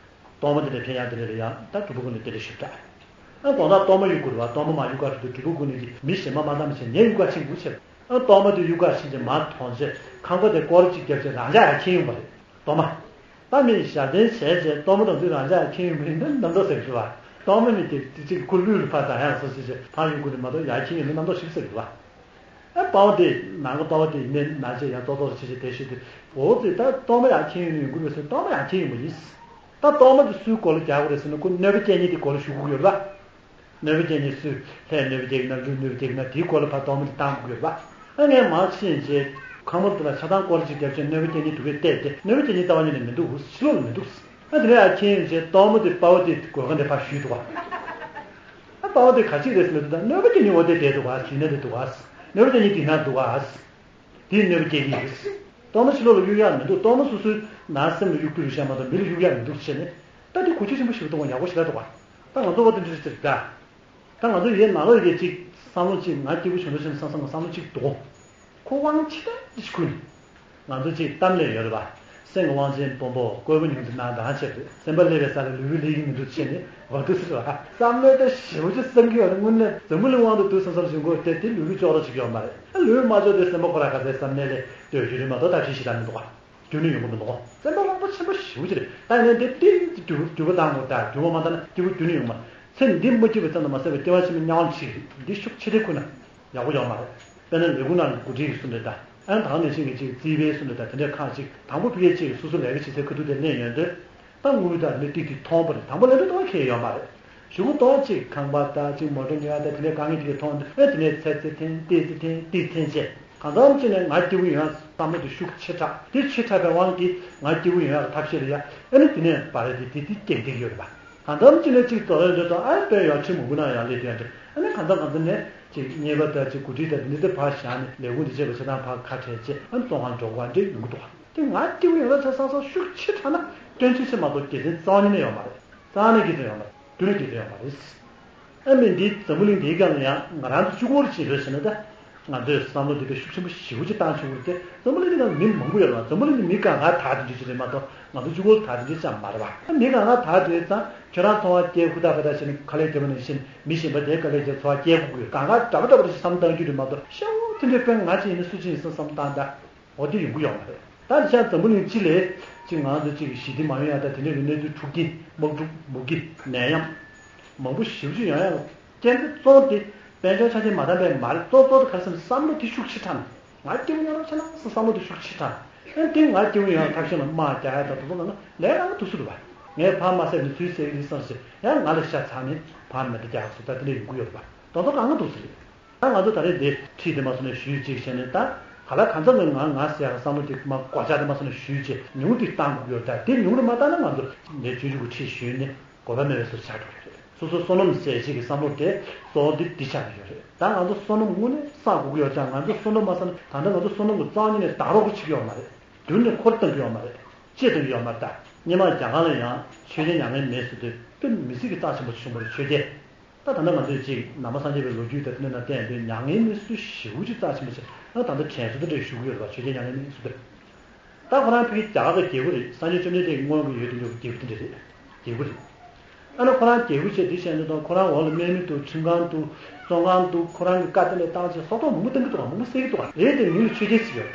གཏོར་མ་དེ་འདྲ་འཕེན་ཡག་དེ་འདྲ་ལ་ཡང་ད་སྒྲུབ་པ་ཀུན་ལས་དེ་འདྲ་ཞིབ་ཕྲ། ཨ་དགོང་དག་གཏོར་མ་གཡུག་དགོས་རེད་པ། གཏོར་མ་མ་གཡུག་ག་རེད་འདུག་སྒྲུབ་པ་ཀུན་ལས་ཀྱིས་མི་གཞན་པ་མ་བཏང་བ་བྱས་ངས་གཡུག་ག་ཕྱིན་དགོས་བྱས། ཨ་གཏོར་མ་དེ་གཡུག་ག་ཕྱིན་བྱས་མར་ཐོན་བྱས་ཁང་པ་དེ་སྐོར་གཅིག་བརྒྱབ་བྱས་རང་འཇགས་ཡར་འཁྱེར་ཡོང་པ་རེད། གཏོར་མ། ད་མི་ཞབས་བརྟན་བྱས་བྱས་གཏོར་མ་དང་དུས་རང་འཇགས་ཡར་འཁྱེར་ཡོང་པ་ཡིན་ན་རྣམ་རྟོག་ཟེར་གི་རེད་པ། གཏོར་མ་མི་དེ་དེ་གཅིག་ཁོ་ལུས་ལ་ཕར་ད་ཡག་སོ་སོ་བྱས་ཕར་གཡུག་དགོས་རེད་མ་གཏོགས་ཡར་འཁྱེར་ཡོང་ན་རྣམ་རྟོག་ཞིག་ཟེར་གི་རེད་པ། ཨ་དཔའ་བོ་དེ་ནང་གི་དཔའ་བོ་དེ་ཡིན་ནའི་ན་ཆེ་ཡང་ཙོག་ཙོག་ཆེ་ཆེ་དེ་ཤི་དུས་འོ་ཙི་ད་གཏོར་མ་ཡར་འཁྱེར་ཡོང་ནི་ཡོང་གི་རེད་ཟེར། གཏོར་མ་ཡར་འཁྱེར་ཡོང་པ་ཡིན། ད་གཏོར་མ་དེ་སུའི་སྐོར་ལ་རྒྱག་དགོས་རེད་ཟེར་ན་ཁོ་གནོད་པ་སྐྱེལ་མཁན་དེ་སྐོར་ལ་ཞུ་དགོས་ཀྱི་ཡོད་རེད་པ། གནོད་པ་སྐྱེལ་མཁན་སུ་ལྷས་གནོད་པ་སྐྱེལ་གི་ན་ལུས་གནོད་པ་སྐྱེལ་གི་ན་དེའི་སྐོར་ལ་ཕར་གཏོར་མ་དེ་བཏང་དགོས་ཀྱི་ཡོད་རེད་པ། ཨ་ངས་མར་ཕྱིན་རྗེས་ཁང་པ་དེ་ལ་ཆ་ཚང་སྐོར་གཅིག་བརྒྱབ་བྱས་གནོད་པ་སྐྱེལ་མཁན་དེ་གས་བལྟས་ཏེ་གནོད་པ་སྐྱེལ་མཁན་ལྟ་བ་ཉིད་ནས་མི་འདུག་ཕྱི་ལོགས་ལ་མི་འདུག་ཨ་དེ་ནས་ཡར་འཁྱེར་ཡོང་རྗེས་གཏོར་མ་དེ་དཔའ་བོ་དེ་སྒོ་ཁ་འདི་ཕར་གཞུས་འདུག་པ། ཨ་དཔའ་བོ་དེ་ག་ཅིག་རེད་ཟེར་ན་དེ་དང་གནོད་པ་སྐྱེལ་མཁན་འོ་དེ་བསྡད་འདུག་ག་གཞུས་ན་དེ་འདུག་ག་གནོད་པ་སྐྱེལ་མཁན་དེ་ན་འདུག་ག་དེས་གནོད་པ་སྐྱེལ་གྱི་ཡོད། གཏོར་མ་ཕྱི་ལོགས་ལ་གཡུག་ཡག་མི་འདུག་གཏོར་མ་སོ་སོའི་ནང་སེམས་ལ་གཡུག་རྒྱུ་རེད་ཤག་མ་གཏོགས་མི་ལ་གཡུག་ཡག་མི་འདུག་བྱས་ནས་ད་དེ་གོ་ཆོད་ཆེན་པོ་ཞིག་འདུག་ག་ཡག་པོ་ཞིག་ལ་འདུག་ག་ད་ང་ཚོ་བ་དེ་འདྲ་ཞིག་ཟེར་ད། ད་ང་ཚོ་ཡའི་ནང་ལོགས་ཡའི་ཅིག་བསམ་བློ་ཅིག་ང་སྐྱིད་པོ་བྱུང་འགྲོ་ཞེས་བསམ་བསམ་གི་བསམ་བློ་ཅིག་འདུག་ཁོ་དབང་ཆེ་ཏན་ཅིག་ཁུར་ནས། ང་ཚོ་ཅིག་གཏམ་ལས་ཡོད་རེད་པ། སེང་གེ་དབང་ཆེན་སྤོམ་པོ་བཀོད་པ་ཉུང་དུ་སྣང་དང་བྱས་ཏེ་སེམས་པ་སླེབས་པའི་ས་ལ་ལུས་པོ་སླེབས་ཀྱི་མི་འདུག་བྱས་ནས་འོ་འདུག་ཟེར་བ། བསམ་བློ་ད་ཞེ་པོ་ཅིག་བསམ་གྱི་ཡོད་རེད། དངོས་གནས་འཛམ་བུ་གླིང་དབང་དུ་འདུག་བསམ་བསམ་ཞིག་མགོ་བཏེགས་ཏེ་ལུས་པོ་ལྕོགས་རོགས་ཅིག་ཡོད་མ་རེད། ལུས་པོ་མ་ལྕོགས་ཏེ་སེམས་པ་ཁོ་རང་ག་ཚད་བསམ་གནས་ལས་སྡོད་རྒྱུ་རེད་མ་གཏོགས་ད་ཅི་ཞིག་ད་མི་འདུག་ག་སྐྱོན་ནི་ཡོང་གི་མི་འདུག་སེམས་པ་རླུང་པོ་ཆེན་པོ་ཞེ་པོ་ཅིག་རེད། ད་ཡིན་ནའི་འདི་ཏིང་ཏིང་འགྱུར་འགྱུར་བ་བཏང་དགོས། ད་འགྱུར་བ་མ་བཏང་ན་སྐྱིད་པོ་ཁྱོན་ནས་ཡོང་མ་རེད། ཚེ་འདི་མ་སྐྱིད་པའི་ཙམ་དུ་མ་ཟད་པའི་སྐྱེ་བ་ཕྱི་མའི་དམྱལ་བ་འཁྲིད་ཀྱི་རེད། འདི་ཤུགས་ཆེ་གྲས་ཁུར་ན་ཡག་པོ་ཡོད་མ་རེད། དཔེར་ན་ལས་ཁུངས་ནང་གི་འགོ་ཁྲིད་ཀྱིས་གསུངས་རེད་ད། ཨ་ནི་ད་ག་ནང་བཞིན་གྱི་ཅིག་རྩིས་པའི་གསུངས་རེད་ད། དེ་འདྲའི་ཁག་ཅིག་དང་པོ་ཕ་གིའི་ཅིག་སོ་སོ་ལས་ཀ་བྱེད་སའི་ཁ་ཐུག་དེ་གླེང་ཡོང་དུས། ད་དངུལ་དང་ལས་ཏིག་ཏིག་མཐོང་བ་རེད། དང་པོ་ལས་འགྲོ་གཏོང་ཁེལ་ཡོད་མ་རེད། གཞུག་གུ་གཏོང་ཅིག་ཁང་པ་ད་ཅིག་མོ་ཊ་ཉོ་ཡ་ད་དེ་འདྲའི་དཀའ་ངལ་ཅིག་གིས་མཐོང་དུས་ཨེ་དེ་ནས་ཚེ་ཚེ་འཐེན་ཏིག་ཙི་འཐེན་ཏིག་འཐེན་བྱས། གང་འཚམ་ཅིག་ནས་ང་སྐྱིད་པོ་ཡོང་ཡ་བསམ་བློ་དེ་ཤུགས་ཆེ་དྲགས། དེ་ཆེ་དྲགས་པའི་དབང་གིས་ང་སྐྱིད་པོ་ཡོང་ཡ་གི་ཐབས་ཤེས་ལ་ཡ་ཨ་ནི་དེ་ནས་བར་དེ་དེ་དེ་སྐྱེལ་བསྡད་ཡོད་རེད་པ། གང་འཚམ་ཅིག་ནས་ཅིག་རྫོགས་ཡོང་དུས་ད་ཨ་དཔེ་ཡག་ཁྲིམས་མང་པོ་ནང་ཡང་སླེབས་ཡོང་དུས་ཨ་ནི་གང་འཚམ་གང་འཚམ་ནས་ཅིག་གཉེར་པ་ད་ཅིག་འགོ་ཁྲིད་ད་དེ་འདྲ་དེ་ཕར་བཞག་ནས་ལས་ཁུངས་དེ་བྱས་པ་ཆ་ཚང་ཕར་ཁ་བྲལ་བྱས་ཨ་ནི་བཙོན་ཁང་འགྲོ་དགོས་པ་འདྲ་ཡོང་གི་འདུག་པ། དེ་ང་སྐྱིད་པོ་ཡོང་ས་ཆ་བསམ་བསམ་ཤུགས་ཆེ་དྲགས་ན་སྐྱོན་ཆེ་ཆེ་མ་གཏོགས་དགེ་མཚན་རྩ་བ་ཉིད་ནས་ཡོད་མ་རེད། རྩ་ནས་དགེ་མཚན་ཡོད་མ་རེད། རྒྱུ་ནས་དགེ་མཚན་ཡོད་མ་རེད། ཨ་མི་འདི་འཛམ་བུ་གླིང་འདིའི་སྒང་ལ་ཡང་ང་རང་ཚོ་གཅིག་པོར་བྱེད་འདོད་བྱས་ན་ད། ང་ཚོས་བསམ་བློ་འདི་འདྲ་ཤུགས་ཆེན་པོ་ཞེ་པོ་ཅིག་བཏང་ཆོག་གི་རེད་དེ། འཛམ་བུ་གླིང་འདི་ནང་མི་མང་པོ་ཡོད་རེད་པ། འཛམ་བུ་གླིང་འདི་མི་གང་ག་དག་དེ་འདྲ་ཅིག་རེད་མ་གཏོགས་ང་ཚོ་གཅིག་པོར་དག་དེ་འདྲ་ཅང་མ་རེད་པ། ཨ་མི་གང་ག་དག་དེ་རེད་ཙང་ཁྱོད་རང་ཚོང་བ་སྐྱེལ་ཧུར་ཐག་ཧུར་ཐག་བྱས་ནས་ཁ་ལས་བརྒྱབ་པ་ནང་བཞིན་མི་གཞན་པ་དེའི་ཁ་ལས་བརྒྱབ་ཚོང་བ་སྐྱེལ་དགོས་ཀྱི་ཡོད། གང་ག་འདྲ་པོ་འདྲ་པོ་ཅིག་བསམ་བློ་བཏང་རྒྱུ་རེད་མ་གཏོགས་ཤ་བོ་དེ་འདྲའི་དཔེ་ང་ཅིག་ཡིན་ན་སུ་ཅིག་ཡིན་བསམ་བསམ་བཏང་ད། འོ་དེ་ཡོང་གི་ཡོད་མ་རེད། ད་དེ་ཆ་འཛམ་བུ་གླིང་སྤྱི་ལ་ཅིག་ང་ཚོ་ཅིག་ཞི་བདེ་མ་ཡོང་ཡ་ད་དེ་འདྲ་གི་གནས་ཚུལ་འཁྲུག་རྐྱེན་དམག་འཁྲུག་མུ་གེ་ནད་ཡམས་མང་པོ་ཞེ་པོ་ཅིག་ཡོང་ཡ་རྐྱེན་གྱི་གཙོ་བོ་དེ་དཔལ་འབྱོར་ཆ་རྐྱེན་མ་འདང་པས་མ་རེད། གཙོ་གཙོ་དེ་ག་རེ་ཟེར་ན་བསམ་བློ་དེ་ཤུགས་ཆེ་དྲགས་ནས་ང་སྐྱིད་པོ་ཡོང་རོགས་བྱས་ན་ཟེར་བསམ་བློ་དེ་ཤུགས་ཆེ་དྲགས་ནས་ཨ་དེ་ང་སྐྱིད་པོ་ཡོང་ཡ་ཐབས་ཤེས་ལ་དམག་རྒྱག་ཡ་ད་དུ་ལོ་ང་ལས་རང་དུ་སུ་རུ་བ་ངས་ཕར་མ་བསད་ནས་ཚུར་བསད་ཀྱི་རེད་བསམ་ཞེས་ཡང་ང་ལ་ཤ་ཚ་ནས་ཕར་མེ་མདའ་རྒྱག་སོང་། ད་དེ་འདྲ་ཡོང་གི་ཡོད་རེད་པ། དོན་དག་གང་ག་འདུག་ཟེར་རེད། ད་ང་ཚོ་ད་རེས་འདི་ཁྲིད་དེ་མ་སོང་ནས་ཞུས་ཅིག་བྱས་ནས་ད་ག་ལ་གང་འཚམ་ནས་ང་ང་ཟེར་ཡག་བསམ་བློ་དེ་མ་སྒོ་ལྕགས་དེ་མ་སོང་ནས་ཞུས་ཅིག་ཉུང་དེ་བཏང་དགོས་ཡོད། ད་དེ་ཉུང་རུ་མ་བཏང་ན་ང་ཚོ་འདི་ཆུང་ཆུང་གི་ཁྲིད་ཞུས་ནས་དགོས་པ་མེད་པའི་བཟོ་ཆགས་འགྲོ་གི་རེད། སོ་སོ་བསོད་ནམས་ཟད་བྱེད་ཀྱི་བསམ་བློ་དེ་གཙོ་བོ་འདི་འདི་ཆགས་ཀྱི་ཡོད་རེད། ད་ང་ཚོ་བསོད་ནམས་དངོས་གནས་བསགས་དགོས་ཀྱི་ཡོད་ཀྱང་ང་ཚོ་བསོད་ནམས་མ་བསགས་ན་ད་ལྟ་ང་ཚོ་བསོད་ནམས་ཀྱི་རྩ་བ་ཉིད་ནས་དག་རོགས་ཀྱི་བྱེད་ཀྱི་ཡོད་མ་རེད། མདུན་ནས་འཁོར་གཏོང་གི་ཡོད་མ་རེད། ཅེས་གཏོང་གི་ཡོད་མ་རེད། ད་སྔོན་མ་རྒྱ་གར་ལ་ཡང་ཆོས་རྒྱལ་མྱ་ངན་མེད་ཟེར་དུས་དཔེ་མི་སྲིད་ཀྱི་རྩ་ཆེན་པོ་བྱུང་བ་རེད། ཆོས་རྒྱལ། ད་ད་ལྟ་ང་ཚོས་ཅིག་ནང་པ་སངས་རྒྱས་པའི་ལོ་རྒྱུས་དང་དེ་འདྲ་ནང་བལྟས་ཡོང་དུས་མྱ་ངན་མེད་ཚུལ་ཞེ་པོ་ཅིག་རྩ་ཆེན་པོ་ཆེ། ཨ་ད་ལྟ་དྲན་གསོ་དེ་འདྲ་ཞུ་གི་ཡོད་རེད་པ། ཆོས་རྒྱལ་མྱ་ངན་མེད་ཟེར་དུས། ད་ཁོ་རང་ཕ་གི་རྒྱ་གར་གྱི་རྒྱལ་པོ་རེད། སངས་རྒྱས་བཅོམ་ལྡན་འདས་ཀྱི་སྔོན་གྱི་ཡོད་དུ་འགྲོ་གི་རྒྱལ་པོ་དེ་འདྲ་རེད། རྒྱལ་པོ་རེད། ཨ་ནི་ཁོ་རང་རྒྱལ་པོ་བྱས་དེ་བྱས་ནས་དང་ཁོ་རང་འོག་ལ་དམག་མི་འདུག་ཁྲིམས་ཁང་འདུག་བཙོན་ཁང་འདུག་ཁོ་རང་གི་བཀའ་དེ་ལས་བཏང་བྱས་སྲོག་ཐོག་མང་པོ་བཏང་གི་འདུག་མང་པོ་བསད་ཀྱི་འདུག་རེད་དེ་མི་ལ་ཆོས་རྒྱལ་ཟེར་ཡོད།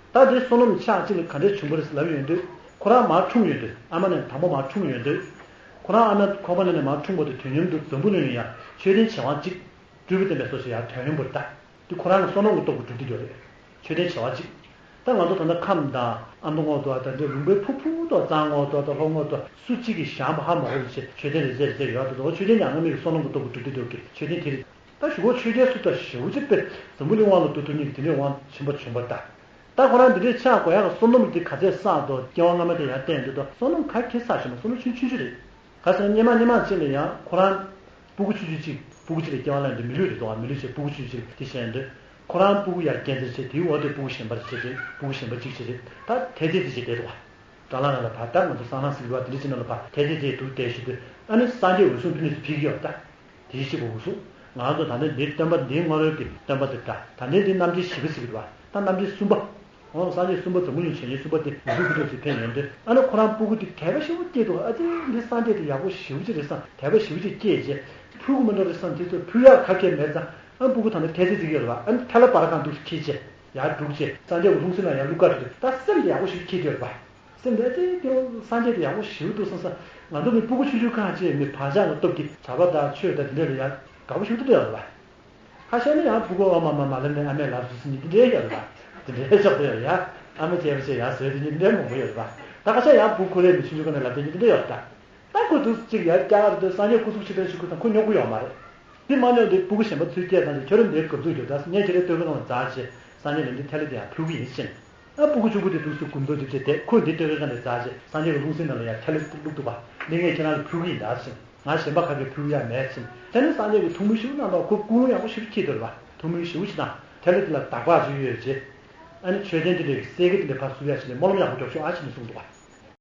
ད་དེ་བསོད་ནམས་ཕྱག་གཅིག་ལ་ག་འདྲས་བྱུང་བ་རེད་ལབ་ཡོང་དུས། ཁོ་རང་མར་འཁྲུངས་ཡོད་དུས། ཨ་མ་ནས་དང་པོ་མར་འཁྲུངས་ཡོད་དུས། ཁོ་རང་ཨ་མ་ཁོག་པ་ནས་མར་འཁྲུངས་པ་དེ་དུས་མཉམ་དུ་འཛམ་བུ་གླིང་ལ་ཡང་མཆོད་རྟེན་བྱེ་བ་གཅིག་སྤྲུལ་པ་བསྟན་པའི་སོ་སོ་ཡང་དོན་ཡོང་བར་གདའ། དེ་ཁོ་རང་ལ་བསོད་ནམས་ཀྱི་སྟོབས་ཀྱིས་གྲུབ་བསྡད་ཡོད་རེད། མཆོད་རྟེན་བྱེ་བ་གཅིག་ད་ང་ཚོ་ད་ལྟ་ཁམས་དང་ཨ་མདོ་ངོས་དུ་ད་འདི་ལུང་པའི་ཕུ་ཕུ་དུ་གཙང་ངོས་དུ་ད་ལྷོ་ངོས་དུ་སུ་གཅིག་གིས་བཞེངས་པ་ཧ་མ་གོ་བ་ཞིག་མཆོད་རྟེན་རེ་རྩེ་རེ་རྩེ་ཡོད་དུ། མཆོད་རྟེན་ཀྱང་སྔ་མའི་བསོད་ནམས་ཀྱི་སྟོབས་ཀྱིས་གྲུབ་བསྡད་ཡོད་ཀྱི་མཆོད་རྟེན་དེ་རེད། ད་ཞུ་གོ་ཆོས་རྒྱལ་སུ་དང་ཞེ་པོ་ཅིག་དཔེ་འཛམ་བུ་གླིང་དབང་ལ་བསྡུ་ཐུབ་མཁན་གྱི་དེ་འདྲའི་དབང་ཆེན་པོ་བྱུང་བ་ད། ད་ཁོ་རང་འདི་འདྲའི་ཆགས་དགོས་ཡག་གི་བསོད་ནམས་འདི་ག་ཚད་བསགས་འདུག་སྐྱེ་བ་སྔ་མ་དེ་ཡར་བལྟས་འདུག་ད་བསོད་ནམས་ག་གེ་བསགས་བྱུང་མ། བསོད་ནམས་ཆུང་ཆུང་ཅིག་རེད། ག་ཟེར་ན་སྔོན་མ་སྔོན་མ་ཅིག་ལ་ཡང་ཁོ་རང་སྤུ་གུ་ཆུང་ཆུང་ཅིག་སྤུ་གུ་ཅིག་ལ་སྐྱེ་བ་ལེན་འདུག་མི་ལུས་རེད་འདུག་མི་ལུས་ཅིག་སྤུ་གུ་ཆུང་ཆུང་ཅིག་དེ་བཞིན་འདུག་ཁོ་རང་སྤུ་གུ་ཡར་སྐྱེས་ཚར་བྱས་དེའི་འོག་དེ་སྤུ་གུ་གཞན་པ་ཅིག་བྱས་རེད། སྤུ་གུ་གཞན་པ་ཅིག་བྱས་རེད། ད་དེ་ཚེ་དེ་ཅིག་བསྡད་འདུག་དྲ་ལམ་ནང་ལ་ཕར་ད་ང་ཚོ་སང་ལང་ཟེར་གྱི་བ་དེ་འདྲ་ཅིག་ནང་ལ་ཕར་དེ་ཚེ་དེ་འདུག་བསྡད་བཞིན་དུ་ཨ་ནི་སངས་རྒྱས་འོད་སྲུང་ཕུ་ནུ་ཚོ་ཕུལ་གྱི་ཡོད་ད། དེ་བཞིན་གཤེགས་པ་འོད་སྲུང་། ང་ཚོ་ད་ལྟ་འདིའི་སྟོན་པ་འདིའི་སྔ་རོལ་གྱི་སྟོན་པ་དེ་འདྲ། ད་ལྟའི་འདི་རྣམ་འདྲེན་བཞི་པ་ཟེར་གྱི་འདུག་བ། ད་རྣམ་འདྲེན་གསུམ་པ། འོ་སངས་རྒྱས་གསུམ་པ་འཛམ་བུ་གླིང་བྱོན་མཁན་གསུམ་པ་དེ་འོད་སྲུང་ཕུ་ནུ་ཚོ་ཕེབས་ཡོང་དུས་ཨ་ནི་ཁོ་རང་སྤུ་གུ་དེ་དད་པ་ཞེ་པོ་སྐྱེས་འདུག་ཨ་ཙི་འདི་སངས་རྒྱས་དེ་ཡག་པོ་ཞེ་པོ་ཅིག་རེད་བསམ་དད་པ་ཞེ་པོ་ཅིག་སྐྱེས་རྗེས་ཕུལ་གྱི་མི་འདུག་རེད་བསམ་དེ་ཚོ་ཕུལ་ཡག་ག་གེ་མེད་ཙང་ཨ་སྤུ་གུ་ད་ལྟ་ཐལ་རྡུལ་ཟེར་གྱི་ཡོད་རེད་བ། ཨ་ནི་ཐལ་བ་བར་གང་འདུག་ཁྱེར་རྗེས་ཡར་འགྲོ་རྗེས་སངས་རྒྱས་འོད་སྲུང་སེམས་ལ་ཡར་བླུག་ག་འགྲོ་དུས་ད་སེམས་དེ་ཡག་པོ་ཞེ་པོ་སྐྱེས་ཀྱི་ཡོད་རེད་བ། སེམས་དེ་ཨ་ཙི་དེ་སངས་རྒྱས་དེ་ཡག་པོ་ཞེ་པོ་འདུག་བསམ་བསམ། ང་ཚོ་ནི་སྤུ་གུ་ཆུང་ཆུང་གང་བྱས་མི་བག་ཆགས་ཀྱི་སྟོབས་ཀྱིས་བྱ་བ་དང་ཆོས་དང་དེ་འདྲ་ལ་ཡང་དགའ་པོ་ཞེ་པོ་འདུག་ཡོད་རེད་བ། ཁ་ཤས་ནི་ཡང་སྤུ་གུ་ཨ་མ་མ་མ་ལབ་ནས་ཨ་མས་ལབ་སོང་ཟེར་མཁན་དེ་འདྲའི་ཡོད་རེད་བ། དེ་འདྲའི་ཆགས་བསྡད་ཡོད་རེད་ཡ། ཨ་མ་བྱས་པ་བྱས་ཡ་ཟེར་དེ་མཁན་དེ་འདྲའི་མང་པོ་ཡོད་རེད་བ། ད་ཁ་ཤས་ཡང་སྤུ་གུ་ཁོ་རའི་མི་ཆུང་ཆུང་ག་ནས་ལབ་བསྡད་མཁན་དེ་འདྲ་ཡོད་རེད་ད། ད་ཁོ་འདུག་ཅིག་ཡར་བཀྱག་རེད་དེ་སངས་རྒྱས་སྐུ་གཟུགས་ཕྱི་ལྟར་ཞིག་ཁུར་དང་ཁོ་སྙོབ་གི་ཡོད་མ་རེད། དེ་མ་སྙོབ་དེ་སྤུ་གུ་གཞན་པ་ཚུར་སྐྱེས་དང་དེ་ཁྱོད་རང་འདིར་གབ་འཛུགས་རྒྱོབ་ད་ངས་ཁྱེད་རའི་སྟོད་ཁའི་སྒང་ལ་འཛེགས་བྱས་སངས་རྒྱས་ལ་འདི་ཐལ་བ་དེ་ཡང་ཕུལ་གི་ཡིན་ཟེར། ཨ་སྤུ་གུ་གཅིག་པུ་དེ་འདུག་སེ་གུམ་མདོག་རྒྱབ་བྱས་དེ་ཁོས་འདི་སྟོད་ཁའི་སྒང་ལ་འཛེགས་བྱས་སངས་རྒྱས་ཀྱི་ལྷུང་བཟེད་ནང་ལ་ཡང་ཐལ་བ་བླུགས་འདུག་བ། འདི་ངས་ཁྱེད་རང་ལ་ཕུལ་གི་ཡིན་ད་ཟེར། ང་གཞན་པ་ག་གས་ཕུལ་ཡ་མེད་ཟེར། དེ་ནས་སངས་རྒྱས་ཀྱིས་ཐུགས་སྨོན་ཞེ་པོ་གནང་འདུག་ཁོ་ཀུན་སློང་ཡག་པོ་ཞེ་པོ་སྐྱེས་འདུག་བ། ཐུགས་སྨོན་ཞེ་པོ་ཞིག་དང་ཐལ་བ་དེ་ལ་དག་པ་ཞིག་ཡོད་ཅེས། ཨ་ནི་མཆོད་རྟེན་དེ་འདྲའི་གསེར་གྱི་དེ་འདྲ་ཕར་བསུབ་ཡ་ཞིག་ནས་སྨོན་ལམ་ཡག་པོ་རྒྱོབ་ཤོག་ཨ་ཞེས་ནས་གསུངས་འདུག་བ།